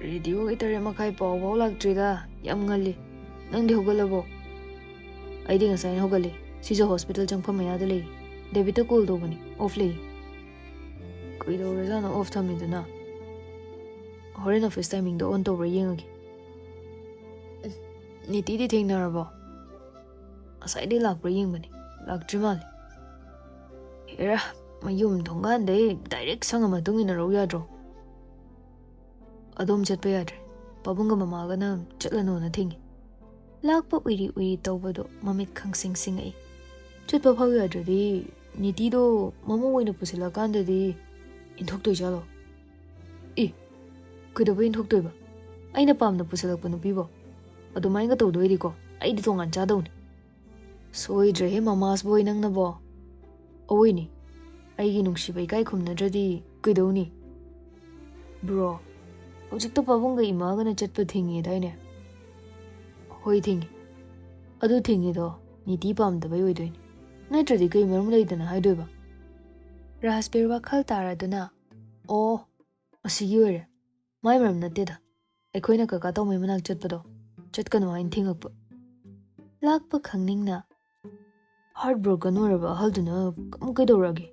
ꯔꯦꯗꯤꯑꯣꯒꯤ ꯇꯔꯦꯠ ꯃꯈꯥꯏ ꯄꯥꯎ ꯐꯥꯎ ꯂꯥꯛꯇ꯭ꯔꯤꯗ, ꯌꯥꯝ ꯉꯜꯂꯤ꯫ ꯅꯪꯗꯤ ꯍꯧꯒꯠꯂꯕꯣ? ꯑꯩꯗꯤ ꯉꯁꯥꯏꯅ ꯍꯧꯒꯠꯂꯦ꯫ ꯁꯤꯖ ꯍꯣꯁꯄꯤꯇꯥꯜ ꯆꯪꯐꯝ ꯃꯌꯥꯗ ꯂꯩ꯫ ꯗꯦꯕꯤꯠꯇ ꯀꯣꯜ ꯇꯧꯕꯅꯤ, ꯑꯣꯐ ꯂꯩ꯫ ꯀꯩꯗꯧꯔꯖꯥꯠꯅꯣ ꯑꯣꯐ ꯊꯝꯃꯤꯗꯨꯅ? ꯍꯣꯔꯦꯟ ꯑꯣꯐꯤꯁ ꯇꯥꯏꯃꯤꯡꯗ ꯑꯣꯟ ꯇꯧꯕ꯭ꯔꯥ ꯌꯦꯡꯉꯒꯦ꯫ ꯎꯝ, ꯅꯤꯇꯤꯗꯤ ꯊꯦꯡꯅꯔꯕꯣ? ꯉꯁꯥꯏꯗꯩ ꯂꯥꯛꯄ꯭ꯔꯥ ꯌꯦꯡꯕꯅꯤ, ꯂꯥꯛꯇ꯭ꯔꯤ ꯃꯥꯜꯂꯦ꯫ ꯍꯦꯔꯥ, ꯃꯌꯨꯝ ꯊꯣꯡꯒꯥꯟꯗꯩ ꯗꯥꯏꯔꯦꯛ ꯁꯪꯉ ꯃꯇꯨꯡ ꯏꯟꯅꯔꯧ ꯌꯥꯗ꯭ꯔꯣ? ꯑꯗꯣꯝ ꯆꯠꯄ ꯌꯥꯗ꯭ꯔꯦ꯫ ꯄꯥꯕꯨꯡꯒ ꯃꯃꯥꯒꯅ ꯆꯠꯂꯅꯣꯅ ꯊꯤꯡꯉꯤ꯫ ꯂꯥꯛꯄ ꯎꯏꯔꯤ ꯎꯏꯔꯤ ꯇꯧꯕꯗꯣ ꯃꯃꯤꯠ ꯈꯪꯁꯤꯡ ꯁꯤꯡꯉꯛꯏ꯫ ꯆꯠꯄ ꯐꯥꯎ ꯌꯥꯗ꯭ꯔꯗꯤ ꯅꯤꯇꯤꯗꯣ ꯃꯃꯧ ꯑꯣꯏꯅ ꯄꯨꯁꯤꯜꯂꯀꯥꯟꯗꯗꯤ ꯏꯟꯊꯣꯛꯇꯣꯏ ꯖꯥꯠꯂꯣ? ꯑꯦ, ꯀꯩꯗꯧꯕꯩ ꯏꯟꯊꯣꯛꯇꯣꯏꯕ? ꯑꯩꯅ ꯄꯥꯝꯅ ꯄꯨꯁꯤꯜꯂꯛꯄ ꯅꯨꯄꯤꯕꯣ? ꯑꯗꯨꯃꯥꯏꯅꯒ ꯇꯧꯗꯣꯏꯗꯤꯀꯣ, ꯑꯩꯗꯤ ꯇꯣꯉꯥꯟ ꯆꯥꯗꯧꯅꯤ꯫ ꯁꯣꯏꯗ꯭ꯔꯦꯍꯦ ꯃꯃꯥꯁ ꯕꯣꯏ ꯅꯪꯅꯕꯣ꯫ ꯑꯋꯣꯏꯅꯦ, ꯑꯩꯒꯤ ꯅꯨꯡꯁꯤꯕ ꯏꯀꯥꯏ ꯈꯨꯝꯅꯗ꯭ꯔꯗꯤ ꯀꯩꯗꯧꯅꯤ? ꯕ꯭ꯔꯣ, ꯍꯧꯖꯤꯛꯇ ꯄꯥꯕꯨꯡꯒ ꯏꯃꯥꯒꯅ ꯆꯠꯄ ꯊꯤꯡꯉꯦꯗꯥꯏꯅꯦ? ꯍꯣꯏ ꯊꯤꯡꯉꯤ꯫ ꯑꯗꯨ ꯊꯤꯡꯉꯤꯗꯣ ꯅꯤꯇꯤ ꯄꯥꯝꯗꯕꯩ ꯑꯣꯏꯗꯣꯏꯅꯤ꯫ ꯅꯠꯇ꯭ꯔꯗꯤ ꯀꯩ ꯃꯔꯝ ꯂꯩꯗꯅ ꯍꯥꯏꯗꯣꯏꯕ? ꯔꯥꯖꯕꯤꯔ ꯋꯥꯈꯜ ꯇꯥꯔꯗꯨꯅ, ꯑꯣ, ꯑꯁꯤꯒꯤ ꯑꯣꯏꯔꯦ꯫ ꯃꯥꯏ ꯃꯔꯝ ꯅꯠꯇꯦꯗ, ꯑꯩꯈꯣꯏꯅ ꯀꯀꯥ ꯇꯧꯃꯩ ꯃꯅꯥꯛ ꯆꯠꯄꯗꯣ, ꯆꯠꯀꯅꯨ ꯍꯥꯏꯅ ꯊꯤꯡꯉꯛꯄ꯫ ꯂꯥꯛꯄ ꯈꯪꯅꯤꯡꯅ ꯍꯥꯔꯠ ꯕ꯭ꯔꯣꯀꯟ ꯑꯣꯏꯔꯕ ꯑꯍꯜꯗꯨꯅ ꯑꯃꯨꯛ ꯀꯩꯗꯧꯔꯒꯦ?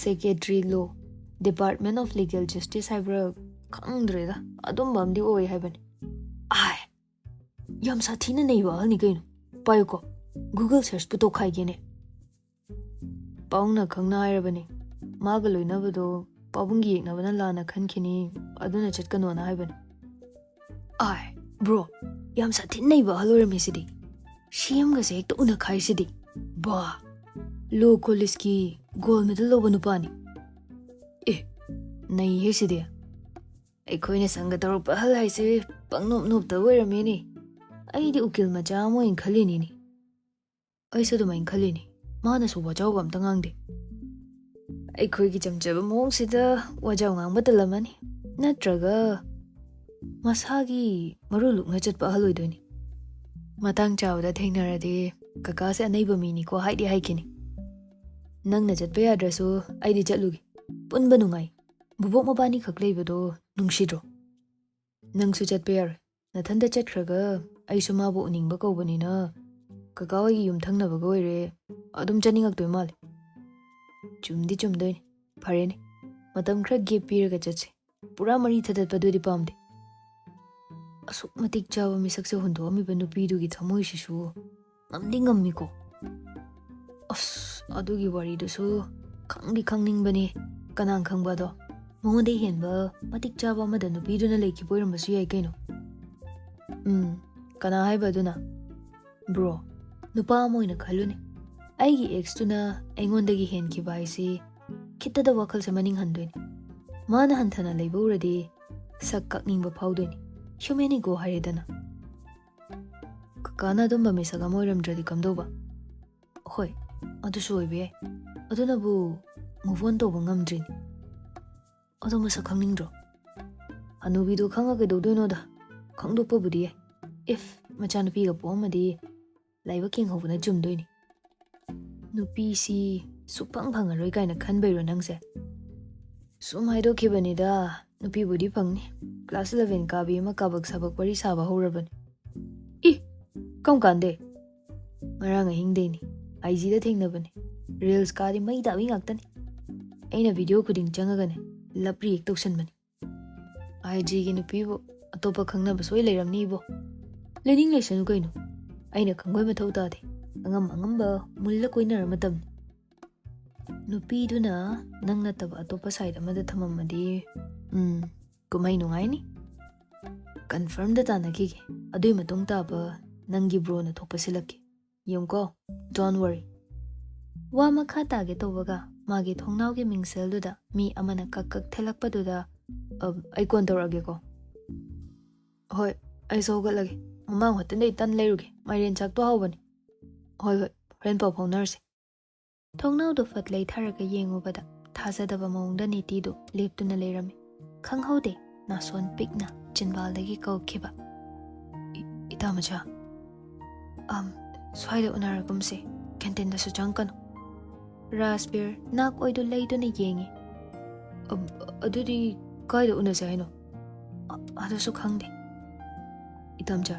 Secretary law, department of legal justice ꯍꯥꯏꯕ꯭ꯔꯥ, ꯈꯪꯗ꯭ꯔꯦꯗ, ꯑꯗꯨꯝꯕ ꯑꯃꯗꯤ ꯑꯣꯏ ꯍꯥꯏꯕꯅꯤ꯫ ꯑꯥꯏ, ꯌꯥꯝ ꯁꯥꯊꯤꯅ ꯅꯩꯕ ꯑꯍꯜꯅꯤ ꯀꯩꯅꯣ꯫ ꯄꯥꯏꯌꯨꯀꯣ, ꯒꯨꯒꯜ ꯁꯔꯆꯄꯨ ꯇꯧꯈꯥꯏꯒꯦꯅꯦ꯫ ꯄꯥꯕꯨꯡꯅ ꯈꯪꯅ ꯍꯥꯏꯔꯕꯅꯤ, ꯃꯥꯒ ꯂꯣꯏꯅꯕꯗꯣ ꯄꯥꯕꯨꯡꯒꯤ ꯌꯦꯛꯅꯕꯅ ꯂꯥꯟꯅ ꯈꯟꯈꯤꯅꯤ, ꯑꯗꯨꯅ ꯆꯠꯀꯅꯣꯅ ꯍꯥꯏꯕꯅꯤ꯫ ꯑꯥꯏ, ꯕ꯭ꯔꯣ, ꯌꯥꯝ ꯁꯥꯊꯤꯅ ꯅꯩꯕ ꯑꯍꯜ ꯑꯣꯏꯔꯝꯃꯤꯁꯤꯗꯤ꯫ ꯁꯤ ꯑꯦꯝꯒꯁꯦ ꯍꯦꯛꯇ ꯎꯅꯈꯥꯏꯁꯤꯗꯤ꯫ ꯕꯥ, ꯂꯣ ꯀꯣꯂꯦꯖꯀꯤ ꯒꯣꯜ ꯃꯦꯗꯜ ꯂꯧꯕ ꯅꯨꯄꯥꯅꯤ꯫ ꯑꯦ, ꯅꯩꯍꯦ ꯁꯤꯗꯤ꯫ ꯑꯩꯈꯣꯏꯅ ꯁꯪꯒ ꯇꯧꯔꯛꯄ ꯑꯍꯜ ꯍꯥꯏꯁꯦ ꯄꯪꯅꯣꯞ ꯅꯣꯞꯇꯕ ꯑꯣꯏꯔꯝꯃꯦꯅꯦ꯫ ꯑꯩꯗꯤ ꯎꯀꯤꯜ ꯃꯆꯥ ꯑꯃ ꯑꯣꯏꯅ ꯈꯜꯂꯤꯅꯤꯅꯦ꯫ ꯑꯩꯁꯨ ꯑꯗꯨꯃꯥꯏꯅ ꯈꯜꯂꯤꯅꯤ꯫ ꯃꯥꯅꯁꯨ ꯋꯥꯖꯥꯎꯒ ꯑꯝꯇ ꯉꯥꯡꯗꯦ꯫ ꯑꯩꯈꯣꯏꯒꯤ ꯆꯝꯖꯕ ꯃꯑꯣꯡꯁꯤꯗ ꯋꯥꯖꯥꯎ ꯉꯥꯡꯕ ꯇꯜꯂꯝꯃꯅꯤ꯫ ꯅꯠꯇ꯭ꯔꯒ ꯃꯁꯥꯒꯤ ꯃꯔꯨ ꯂꯨꯛꯅ ꯆꯠꯄ ꯑꯍꯜ ꯑꯣꯏꯗꯣꯏꯅꯤ꯫ ꯃꯇꯥꯡ ꯆꯥꯕꯗ ꯊꯦꯡꯅꯔꯗꯤ ꯀꯀꯥꯁꯦ ꯑꯅꯩꯕ ꯃꯤꯅꯤꯀꯣ ꯍꯥꯏꯗꯤ ꯍꯥꯏꯈꯤꯅꯤ꯫ ꯅꯪꯅ ꯆꯠꯄ ꯌꯥꯗ꯭ꯔꯁꯨ ꯑꯩꯗꯤ ꯆꯠꯂꯨꯒꯦ꯫ ꯄꯨꯟꯕ ꯅꯨꯡꯉꯥꯏ꯫ ꯕꯨꯕꯣꯛ ꯃꯕꯥꯅꯤꯈꯛ ꯂꯩꯕꯗꯣ ꯅꯨꯡꯁꯤꯗ꯭ꯔꯣ? ꯅꯪꯁꯨ ꯆꯠꯄ ꯌꯥꯔꯣꯏ꯫ ꯅꯊꯟꯇ ꯆꯠꯈ꯭ꯔꯒ ꯑꯩꯁꯨ ꯃꯥꯕꯨ ꯎꯅꯤꯡꯕ ꯀꯧꯕꯅꯤꯅ ꯀꯀꯥ ꯍꯣꯏꯒꯤ ꯌꯨꯝ ꯊꯪꯅꯕꯒ ꯑꯣꯏꯔꯦ꯫ ꯑꯗꯨꯝ ꯆꯠꯅꯤꯡꯉꯛꯇꯣꯏ ꯃꯥꯜꯂꯦ꯫ ꯆꯨꯝꯗꯤ ꯆꯨꯝꯗꯣꯏꯅꯤ꯫ ꯐꯔꯦꯅꯦ, ꯃꯇꯝ ꯈꯔ ꯒꯦꯞ ꯄꯤꯔꯒ ꯆꯠꯁꯦ꯫ ꯄꯨꯔꯥ ꯃꯔꯤ ꯊꯗꯠꯄꯗꯨꯗꯤ ꯄꯥꯝꯗꯦ꯫ ꯑꯁꯨꯛ ꯃꯇꯤꯛ ꯆꯥꯕ ꯃꯤꯁꯛꯁꯦ ꯍꯨꯟꯗꯣꯛꯑꯝꯃꯤꯕ ꯅꯨꯄꯤꯗꯨꯒꯤ ꯊꯃꯣꯏꯁꯤꯁꯨ ꯉꯝꯗꯤ ꯉꯝꯃꯤꯀꯣ꯫ ꯑꯁ, ꯑꯗꯨꯒꯤ ꯋꯥꯔꯤꯗꯨꯁꯨ ꯈꯪꯗꯤ ꯈꯪꯅꯤꯡꯕꯅꯤ꯫ ꯀꯅꯥ ꯈꯪꯕ ꯑꯗꯣ? ꯃꯉꯣꯟꯗ ꯍꯦꯟꯕ ꯃꯇꯤꯛ ꯆꯥꯕ ꯑꯃꯗ ꯅꯨꯄꯤꯗꯨꯅ ꯂꯩꯈꯤꯕ ꯑꯣꯏꯔꯝꯕꯁꯨ ꯌꯥꯏ ꯀꯩꯅꯣ꯫ ꯎꯝ, ꯀꯅꯥ ꯍꯥꯏꯕ ꯑꯗꯨꯅ? ꯕ꯭ꯔꯣ, ꯅꯨꯄꯥ ꯑꯃ ꯑꯣꯏꯅ ꯈꯜꯂꯨꯅꯦ꯫ ꯑꯩꯒꯤ ꯑꯦꯛꯁꯇꯨꯅ ꯑꯩꯉꯣꯟꯗꯒꯤ ꯍꯦꯟꯈꯤꯕ ꯍꯥꯏꯁꯤ ꯈꯤꯇꯗ ꯋꯥꯈꯜꯁꯦ ꯃꯅꯤꯡ ꯍꯟꯗꯣꯏꯅꯤ꯫ ꯃꯥꯅ ꯍꯟꯊꯅ ꯂꯩꯕ ꯎꯔꯗꯤ ꯁꯛ ꯀꯛꯅꯤꯡꯕ ꯐꯥꯎꯗꯣꯏꯅꯤ꯫ ꯍ꯭ꯌꯨꯃꯦꯟ ꯏꯒꯣ ꯍꯥꯏꯔꯦꯗꯅ꯫ ꯀꯀꯥꯅ ꯑꯗꯨꯝꯕ ꯃꯤꯁꯛ ꯑꯃ ꯑꯣꯏꯔꯝꯗ꯭ꯔꯗꯤ ꯀꯝꯗꯧꯕ? ꯍꯣꯏ, ꯑꯗꯨꯁꯨ ꯑꯣꯏꯕ ꯌꯥꯏ꯫ ꯑꯗꯨꯅꯕꯨ move on ꯇꯧꯕ ꯉꯝꯗ꯭ꯔꯤꯅꯤ꯫ ꯑꯗꯣ ꯃꯁꯛ ꯈꯪꯅꯤꯡꯗ꯭ꯔꯣ? ꯍꯅꯨꯕꯤꯗꯣ ꯈꯪꯉ ꯀꯩꯗꯧꯗꯣꯏꯅꯣꯗ? ꯈꯪꯗꯣꯛꯄꯕꯨꯗꯤ ꯌꯥꯏ꯫ If ꯃꯆꯥꯅꯨꯄꯤꯒ ꯄꯣꯛꯑꯝꯃꯗꯤ ꯂꯥꯏꯕꯛ ꯌꯦꯡꯍꯧꯕꯅ ꯆꯨꯝꯗꯣꯏꯅꯤ꯫ ꯅꯨꯄꯤꯁꯤ ꯁꯨꯛꯐꯪ ꯐꯪꯉꯔꯣꯏ ꯀꯥꯏꯅ ꯈꯟꯕꯩꯔꯣ ꯅꯪꯁꯦ? ꯁꯨꯝ ꯍꯥꯏꯗꯣꯛꯈꯤꯕꯅꯤꯗ, ꯅꯨꯄꯤꯕꯨꯗꯤ ꯐꯪꯅꯤ꯫ ꯀ꯭ꯂꯥꯁ ꯏꯂꯚꯦꯟ ꯀꯥꯕꯤ ꯑꯃ ꯀꯥꯕꯛ ꯁꯥꯕꯛ ꯋꯥꯔꯤ ꯁꯥꯕ ꯍꯧꯔꯕꯅꯤ꯫ ꯏ! ꯀꯔꯝ ꯀꯥꯟꯗꯩ? ꯉꯔꯥꯡ ꯑꯍꯤꯡꯗꯩꯅꯤ꯫ ꯑꯥꯏ ꯖꯤꯗ ꯊꯦꯡꯅꯕꯅꯤ꯫ ꯔꯤꯜꯁ ꯀꯥꯗꯤ ꯃꯩ ꯇꯥꯕꯤ ꯉꯥꯛꯇꯅꯤ꯫ ꯑꯩꯅ ꯚꯤꯗꯤꯑꯣ ꯈꯨꯗꯤꯡ ꯆꯪꯉꯒꯅꯦ ꯂꯞ ꯔꯤꯌꯦꯛ ꯇꯧꯁꯟꯕꯅꯤ꯫ ꯑꯥꯏ ꯖꯤꯒꯤ ꯅꯨꯄꯤꯕꯨ ꯑꯇꯣꯞꯄ ꯈꯪꯅꯕ ꯁꯣꯏ ꯂꯩꯔꯝꯅꯤ ꯏꯕꯣ꯫ ꯂꯩꯅꯤꯡ ꯂꯩꯁꯅꯨ ꯀꯩꯅꯣ꯫ ꯑꯩꯅ ꯈꯪꯕꯩ ꯃꯊꯧ ꯇꯥꯗꯦ꯫ ꯑꯉꯝ ꯑꯉꯝꯕ ꯃꯨꯜꯂ ꯀꯣꯏꯅꯔ ꯃꯇꯝꯅꯤ꯫ ꯅꯨꯄꯤꯗꯨꯅ ꯅꯪ ꯅꯠꯇꯕ ꯑꯇꯣꯞꯄ ꯁꯥꯏꯠ ꯑꯃꯗ ꯊꯝꯃꯝꯃꯗꯤ, ꯎꯝ, ꯀꯨꯝꯍꯩ ꯅꯨꯡꯉꯥꯏꯅꯤ꯫ ꯀꯟꯐꯥꯔꯝꯗ ꯇꯥꯟꯅꯈꯤꯒꯦ꯫ ꯑꯗꯨꯏ ꯃꯇꯨꯡ ꯇꯥꯕ ꯅꯪꯒꯤ ꯕ꯭ꯔꯣꯅ ꯊꯣꯛꯄ ꯁꯤꯜꯂꯛꯀꯦ꯫ ꯌꯦꯡꯉꯨꯀꯣ, don't worry꯫ ꯋꯥ ꯃꯈꯥ ꯇꯥꯒꯦ ꯇꯧꯕꯒ ꯃꯥꯒꯤ ꯊꯣꯡꯅꯥꯎꯒꯤ ꯃꯤꯡꯁꯦꯜꯗꯨꯗ ꯃꯤ ꯑꯃꯅ ꯀꯛ ꯀꯛ ꯊꯦꯜꯂꯛꯄꯗꯨꯗ, "ꯑ, ꯑꯩ ꯀꯣꯟ ꯇꯧꯔꯛꯑꯒꯦꯀꯣ꯫" "ꯍꯣꯏ, ꯑꯩꯁꯨ ꯍꯧꯒꯠꯂꯒꯦ꯫ ꯃꯃꯥꯡ ꯍꯣꯇꯦꯜꯗ ꯇꯟ ꯂꯩꯔꯨꯒꯦ꯫ ꯃꯥꯏꯔꯦꯟ ꯆꯥꯛꯇꯣ ꯍꯥꯎꯕꯅꯤ꯫ ꯍꯣꯏ, ꯍꯣꯏ, ꯍꯣꯔꯦꯟ ꯄꯥꯎ ꯐꯥꯎꯅꯔꯁꯦ꯫" ꯊꯣꯡꯅꯥꯎꯗꯣ ꯐꯠ ꯂꯩꯊꯔꯒ ꯌꯦꯡꯉꯨꯕꯗ ꯊꯥꯖꯗꯕ ꯃꯑꯣꯡꯗ ꯅꯤꯇꯤꯗꯨ ꯂꯦꯞꯇꯨꯅ ꯂꯩꯔꯝꯃꯤ꯫ ꯈꯪꯍꯧꯗꯦ, ꯅꯥꯁꯣꯟ ꯄꯤꯛꯅ ꯆꯤꯟꯕꯥꯜꯗꯒꯤ ꯀꯧꯈꯤꯕ, "ꯏ-, ꯏꯇꯥ ꯃꯆꯥ, ꯑꯝ, ꯁ꯭ꯋꯥꯏꯗ ꯎꯅꯔꯒꯨꯝꯁꯦ, ꯀꯦꯟꯇꯤꯟꯗꯁꯨ ꯆꯪꯀꯅꯨ꯫" ꯔꯥꯖꯕꯤꯔ ꯅꯥꯛ ꯑꯣꯏꯗꯨ ꯂꯩꯗꯨꯅ ꯌꯦꯡꯉꯤ꯫ "ꯑꯝ, ꯑꯗꯨꯗꯤ ꯀꯥꯏꯗ ꯎꯅꯁꯦ ꯍꯥꯏꯅꯣ?" "ꯑ-, ꯑꯗꯨꯁꯨ ꯈꯪꯗꯦ꯫" "ꯏꯇꯥ ꯃꯆꯥ,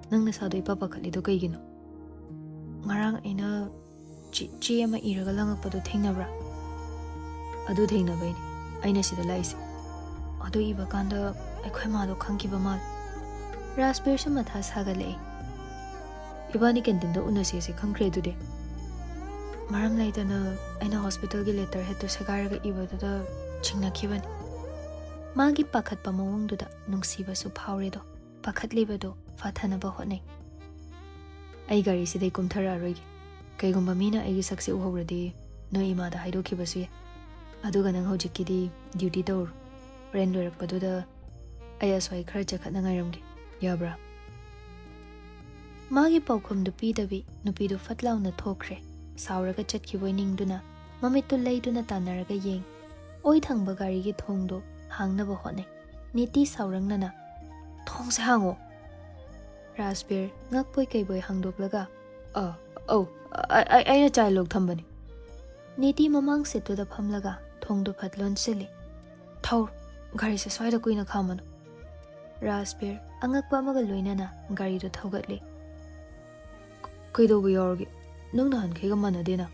ꯅꯪ ꯅꯁꯥꯗꯣ ꯏꯄꯥ ꯄꯥꯈꯠꯂꯤꯗꯣ ꯀꯩꯒꯤꯅꯣ? ꯉꯔꯥꯡ ꯑꯩꯅ ꯆꯦ, ꯆꯦ ꯑꯃ ꯏꯔꯒ ꯂꯪꯉꯛꯄꯗꯣ ꯊꯦꯡꯅꯕ꯭ꯔꯥ?" "ꯑꯗꯨ ꯊꯦꯡꯅꯕꯩꯅꯦ ꯑꯩꯅ ꯁꯤꯗ ꯂꯥꯛꯏꯁꯦ꯫ ꯑꯗꯨ ꯏꯕ ꯀꯥꯟꯗ ꯑꯩꯈꯣꯏ ꯃꯥꯗꯣ ꯈꯪꯈꯤꯕ ꯃꯥꯜꯂꯦ꯫" ꯔꯥꯖꯕꯤꯔꯁꯨ ꯃꯊꯥ ꯁꯥꯒꯠꯂꯛꯑꯦ꯫ "ꯏꯕꯥꯅꯤ ꯀꯦꯟꯇꯤꯟꯗ ꯎꯅꯁꯦꯁꯦ ꯈꯪꯈ꯭ꯔꯦ ꯑꯗꯨꯗꯤ꯫ ꯃꯔꯝ ꯂꯩꯇꯅ ꯑꯩꯅ ꯍꯣꯁꯄꯤꯇꯥꯜꯒꯤ ꯂꯦꯇꯔ ꯍꯦꯠꯇꯨ ꯁꯦꯒꯥꯏꯔꯒ ꯏꯕꯗꯨꯗ ꯆꯤꯡꯅꯈꯤꯕꯅꯤ꯫" ꯃꯥꯒꯤ ꯄꯥꯈꯠꯄ ꯃꯑꯣꯡꯗꯨꯗ ꯅꯨꯡꯁꯤꯕꯁꯨ ꯐꯥꯎꯔꯦꯗꯣ꯫ ꯄꯥꯈꯠꯂꯤꯕꯗꯨ ꯐꯊꯅꯕ ꯍꯣꯠꯅꯩ꯫ "ꯑꯩ ꯒꯥꯔꯤꯁꯤꯗꯩ ꯀꯨꯝꯊꯔꯛꯑꯔꯣꯏꯒꯦ꯫ ꯀꯩꯒꯨꯝꯕ ꯃꯤꯅ ꯑꯩꯒꯤ ꯁꯛꯁꯦ ꯎꯍꯧꯔꯗꯤ ꯅꯣꯏ ꯏꯃꯥꯗ ꯍꯥꯏꯗꯣꯛꯈꯤꯕꯁꯨ ꯌꯥꯏ꯫ ꯑꯗꯨꯒ ꯅꯪ ꯍꯧꯖꯤꯛꯀꯤꯗꯤ ꯗ꯭ꯌꯨꯇꯤ ꯇꯧꯔꯨꯔꯣ꯫ ꯍꯣꯔꯦꯟ ꯂꯣꯏꯔꯛꯄꯗꯨꯗ ꯑꯩ ꯑꯁ꯭ꯋꯥꯏ ꯈꯔ ꯆꯦꯛꯈꯠꯅ ꯉꯥꯏꯔꯝꯒꯦ꯫ ꯌꯥꯕ꯭ꯔꯥ?" ꯃꯥꯒꯤ ꯄꯥꯎꯈꯨꯝꯗꯨ ꯄꯤꯗꯕꯤ ꯅꯨꯄꯤꯗꯨ ꯐꯠ ꯂꯥꯎꯅ ꯊꯣꯛꯈ꯭ꯔꯦ꯫ ꯁꯥꯎꯔꯒ ꯆꯠꯈꯤꯕꯣꯏ ꯅꯤꯡꯗꯨꯅ ꯃꯃꯤꯠꯇꯨ ꯂꯩꯗꯨꯅ ꯇꯥꯟꯅꯔꯒ ꯌꯦꯡ꯫ ꯑꯣꯏ ꯊꯪꯕ ꯒꯥꯔꯤꯒꯤ ꯊꯣꯡꯗꯨ ꯍꯥꯡꯅꯕ ꯍꯣꯠꯅꯩ꯫ ꯅꯤꯇꯤ ꯁꯥꯎꯔꯪꯅꯅ, "ꯊꯣꯡꯁꯦ ꯍꯥꯡꯉꯣ!" ꯔꯥꯖꯕꯤꯔ ꯉꯛꯄꯣꯏ ꯀꯩꯕꯣꯏ ꯍꯥꯡꯗꯣꯛꯂꯒ, "ꯑ, ꯑꯧ, ꯑ-, ꯑ-, ꯑꯩꯅ ꯆꯥꯏ ꯂꯣꯛ ꯊꯝꯕꯅꯤ꯫" ꯅꯤꯇꯤ ꯃꯃꯥꯡ ꯁꯤꯠꯇꯨꯗ ꯐꯝꯂꯒ ꯊꯣꯡꯗꯨ ꯐꯠ ꯂꯣꯟꯁꯤꯜꯂꯤ꯫ ꯊꯧꯔꯣ, ꯒꯥꯔꯤꯁꯦ ꯁ꯭ꯋꯥꯏꯗ ꯀꯨꯏꯅ ꯈꯥꯝꯃꯅꯨ꯫ ꯔꯥꯖꯕꯤꯔ ꯑꯉꯛꯄ ꯑꯃꯒ ꯂꯣꯏꯅꯅ ꯒꯥꯔꯤꯗꯨ ꯊꯧꯒꯠꯂꯤ꯫ "ꯀꯩꯗꯧꯕ ꯌꯥꯎꯔꯒꯦ? ꯅꯪ ꯅꯍꯥꯟꯈꯩꯒ ꯃꯥꯟꯅꯗꯦꯅ꯫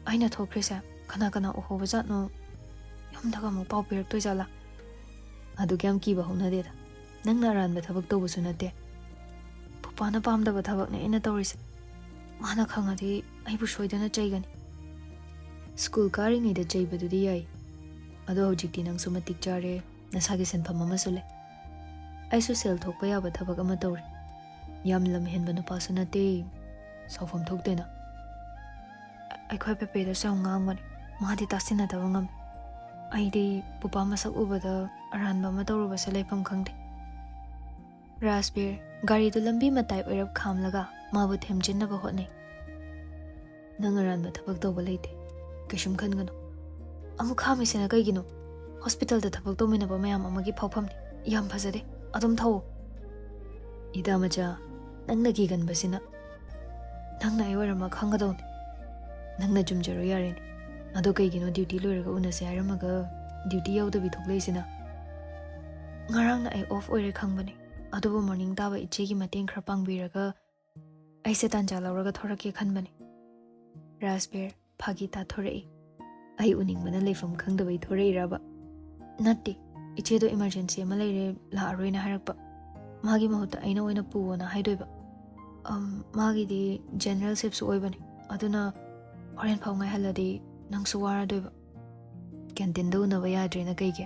ꯑꯩꯅ ꯊꯣꯛꯈ꯭ꯔꯤꯁꯦ ꯀꯅꯥ ꯀꯅꯥ ꯎꯍꯧꯕꯖꯥꯠꯅꯣ? ꯌꯨꯝꯗꯒ ꯑꯃꯨꯛ ꯄꯥꯎ ꯄꯤꯔꯛꯇꯣꯏꯖꯥꯠꯂꯥ?" "ꯑꯗꯨꯛ ꯌꯥꯝ ꯀꯤꯕ ꯍꯧꯅꯗꯦꯗ꯫ ꯅꯪꯅ ꯑꯔꯥꯟꯕ ꯊꯕꯛ ꯇꯧꯕꯁꯨ ꯅꯠꯇꯦ꯫ ꯄꯨꯄꯥꯅ ꯄꯥꯝꯗꯕ ꯊꯕꯛꯅꯦ ꯑꯩꯅ ꯇꯧꯔꯤꯁꯦ꯫ ꯃꯥꯅ ꯈꯪꯉꯗꯤ ꯑꯩꯕꯨ ꯁꯣꯏꯗꯅ ꯆꯩꯒꯅꯤ꯫ ꯁ꯭ꯀꯨꯜ ꯀꯥꯔꯤꯉꯩꯗ ꯆꯩꯕꯗꯨꯗꯤ ꯌꯥꯏ, ꯑꯗꯣ ꯍꯧꯖꯤꯛꯇꯤ ꯅꯪꯁꯨ ꯃꯇꯤꯛ ꯆꯥꯔꯦ, ꯅꯁꯥꯒꯤ ꯁꯤꯟꯐꯝ ꯑꯃꯁꯨ ꯂꯩ꯫ ꯑꯩꯁꯨ ꯁꯦꯜ ꯊꯣꯛꯄ ꯌꯥꯕ ꯊꯕꯛ ꯑꯃ ꯇꯧꯔꯤ꯫ ꯌꯥꯝ ꯂꯝ ꯍꯦꯟꯕ ꯅꯨꯄꯥꯁꯨ ꯅꯠꯇꯦ, ꯁꯥꯎꯐꯝ ꯊꯣꯛꯇꯦꯅ꯫ ꯑꯩꯈꯣꯏ ꯄꯦꯄꯦꯗꯁꯨ ꯌꯥꯝ ꯉꯥꯡꯕꯅꯤ, ꯃꯥꯗꯤ ꯇꯥꯁꯤꯟꯅꯗꯕ ꯉꯝꯃꯤ꯫ ꯑꯩꯗꯤ ꯄꯨꯄꯥ ꯃꯁꯛ ꯎꯕꯗ ꯑꯔꯥꯟꯕ ꯑꯃ ꯇꯧꯔꯨꯕꯁꯦ ꯂꯩꯐꯝ ꯈꯪꯗꯦ꯫" ꯔꯥꯖꯕꯤꯔ ꯒꯥꯔꯤꯗꯨ ꯂꯝꯕꯤ ꯃꯇꯥꯏ ꯑꯣꯏꯔꯞ ꯈꯥꯝꯂꯒ ꯃꯥꯕꯨ ꯊꯦꯝꯖꯤꯟꯅꯕ ꯍꯣꯠꯅꯩ꯫ "ꯅꯪ ꯑꯔꯥꯟꯕ ꯊꯕꯛ ꯇꯧꯕ ꯂꯩꯇꯦ, ꯀꯩꯁꯨꯝ ꯈꯟꯒꯅꯨ꯫ ꯑꯃꯨꯛ ꯈꯥꯝꯃꯤꯁꯤꯅ ꯀꯩꯒꯤꯅꯣ? ꯍꯣꯁꯄꯤꯇꯥꯜꯗ ꯊꯕꯛ ꯇꯧꯃꯤꯟꯅꯕ ꯃꯌꯥꯝ ꯑꯃꯒꯤ ꯐꯥꯎꯐꯝꯅꯤ꯫ ꯌꯥꯝ ꯐꯖꯗꯦ, ꯑꯗꯨꯝ ꯊꯧꯑꯣ꯫" "ꯏꯇꯥ ꯃꯆꯥ, ꯅꯪꯅ ꯀꯤꯒꯟꯕꯁꯤꯅ ꯅꯪꯅ ꯑꯩ ꯑꯣꯏꯔꯝꯃ ꯈꯪꯒꯗꯧꯅꯤ꯫ ꯅꯪꯅ ꯆꯨꯝꯖꯔꯣ ꯌꯥꯔꯦꯅꯦ꯫ ꯑꯗꯣ ꯀꯩꯒꯤꯅꯣ ꯗ꯭ꯌꯨꯇꯤ ꯂꯣꯏꯔꯒ ꯎꯅꯁꯦ ꯍꯥꯏꯔꯝꯃꯒ ꯗ꯭ꯌꯨꯇꯤ ꯌꯥꯎꯗꯕꯤ ꯊꯣꯛꯂꯛꯏꯁꯤꯅ?" "ꯉꯔꯥꯡꯅ ꯑꯩ ꯑꯣꯐ ꯑꯣꯏꯔꯦ ꯈꯪꯕꯅꯦ, ꯑꯗꯨꯕꯨ ꯃꯣꯔꯅꯤꯡ ꯇꯥꯕ ꯏꯆꯦꯒꯤ ꯃꯇꯦꯡ ꯈꯔ ꯄꯥꯡꯕꯤꯔꯒ ꯑꯩꯁꯦ ꯇꯥꯟꯖꯥ ꯂꯧꯔꯒ ꯊꯣꯔꯛꯀꯦ ꯈꯟꯕꯅꯦ꯫" ꯔꯥꯖꯕꯤꯔ ꯐꯥꯒꯤ ꯇꯥꯊꯣꯔꯛꯏ꯫ "ꯑꯩ ꯎꯅꯤꯡꯕꯅ ꯂꯩꯐꯝ ꯈꯪꯗꯕꯩ ꯊꯣꯔꯛꯏꯔꯕ?" "ꯅꯠꯇꯦ, ꯏꯆꯦꯗꯣ ꯏꯃꯥꯔꯖꯦꯟꯁꯤ ꯑꯃ ꯂꯩꯔꯦ, ꯂꯥꯛꯑꯔꯣꯏꯅ ꯍꯥꯏꯔꯛꯄ꯫ ꯃꯥꯒꯤ ꯃꯍꯨꯠꯇ ꯑꯩꯅ ꯑꯣꯏꯅ ꯄꯨꯑꯣꯅ ꯍꯥꯏꯗꯣꯏꯕ꯫ ꯑꯝ, ꯃꯥꯒꯤꯗꯤ ꯖꯦꯅꯔꯦꯜ ꯁꯤꯞꯁꯨ ꯑꯣꯏꯕꯅꯦ, ꯑꯗꯨꯅ ꯍꯣꯔꯦꯟ ꯐꯥꯎ ꯉꯥꯏꯍꯜꯂꯗꯤ ꯅꯪꯁꯨ ꯋꯥꯔꯗꯣꯏꯕ꯫ ꯀꯦꯟꯇꯤꯟꯗ ꯎꯅꯕ ꯌꯥꯗ꯭ꯔꯦꯅ ꯀꯩꯒꯤ?"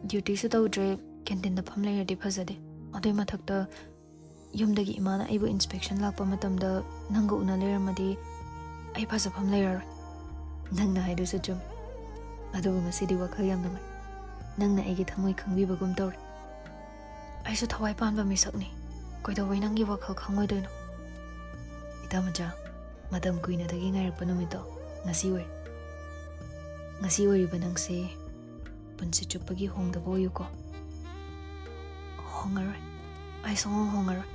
"ꯗ꯭ꯌꯨꯇꯤꯁꯨ ꯇꯧꯗ꯭ꯔꯦ, ꯀꯦꯟꯇꯤꯟꯗ ꯐꯝ ꯂꯩꯔꯗꯤ ꯐꯖꯗꯦ꯫ ꯑꯗꯨꯏ ꯃꯊꯛꯇ ꯌꯨꯝꯗꯒꯤ ꯏꯃꯥꯅ ꯑꯩꯕꯨ ꯏꯟꯁꯄꯦꯛꯁꯟ ꯂꯥꯛꯄ ꯃꯇꯝꯗ ꯅꯪꯒ ꯎꯅ ꯂꯩꯔꯝꯃꯗꯤ ꯑꯩ ꯐꯖꯐꯝ ꯂꯩꯔꯔꯣꯏ꯫" "ꯅꯪꯅ ꯍꯥꯏꯗꯨꯁꯨ ꯆꯨꯝꯃꯤ, ꯑꯗꯨꯕꯨ ꯉꯁꯤꯗꯤ ꯋꯥꯈꯜ ꯌꯥꯝ ꯅꯨꯡꯉꯥꯏ꯫ ꯅꯪꯅ ꯑꯩꯒꯤ ꯊꯃꯣꯏ ꯈꯪꯕꯤꯕꯒꯨꯝ ꯇꯧꯔꯦ꯫ ꯑꯩꯁꯨ ꯊꯋꯥꯏ ꯄꯥꯟꯕ ꯃꯤꯁꯛꯅꯤ, ꯀꯩꯗꯧꯕꯩ ꯅꯪꯒꯤ ꯋꯥꯈꯜ ꯈꯪꯉꯣꯏꯗꯣꯏꯅꯣ?" "ꯏꯇꯥ ꯃꯆꯥ, ꯃꯇꯝ ꯀꯨꯏꯅꯗꯒꯤ ꯉꯥꯏꯔꯛꯄ ꯅꯨꯃꯤꯠꯇꯣ ꯉꯁꯤ ꯑꯣꯏꯔꯦ꯫ ꯉꯁꯤ ꯑꯣꯏꯔꯤꯕ ꯅꯪꯁꯦ ꯄꯨꯟꯁꯤ ꯆꯨꯞꯄꯒꯤ ꯍꯣꯡꯗꯕ ꯑꯣꯏꯌꯨꯀꯣ꯫" "ꯍꯣꯡꯉꯔꯣꯏ, ꯑꯩ ꯁꯨꯡꯍꯣꯡ ꯍꯣꯡꯉꯔꯣꯏ꯫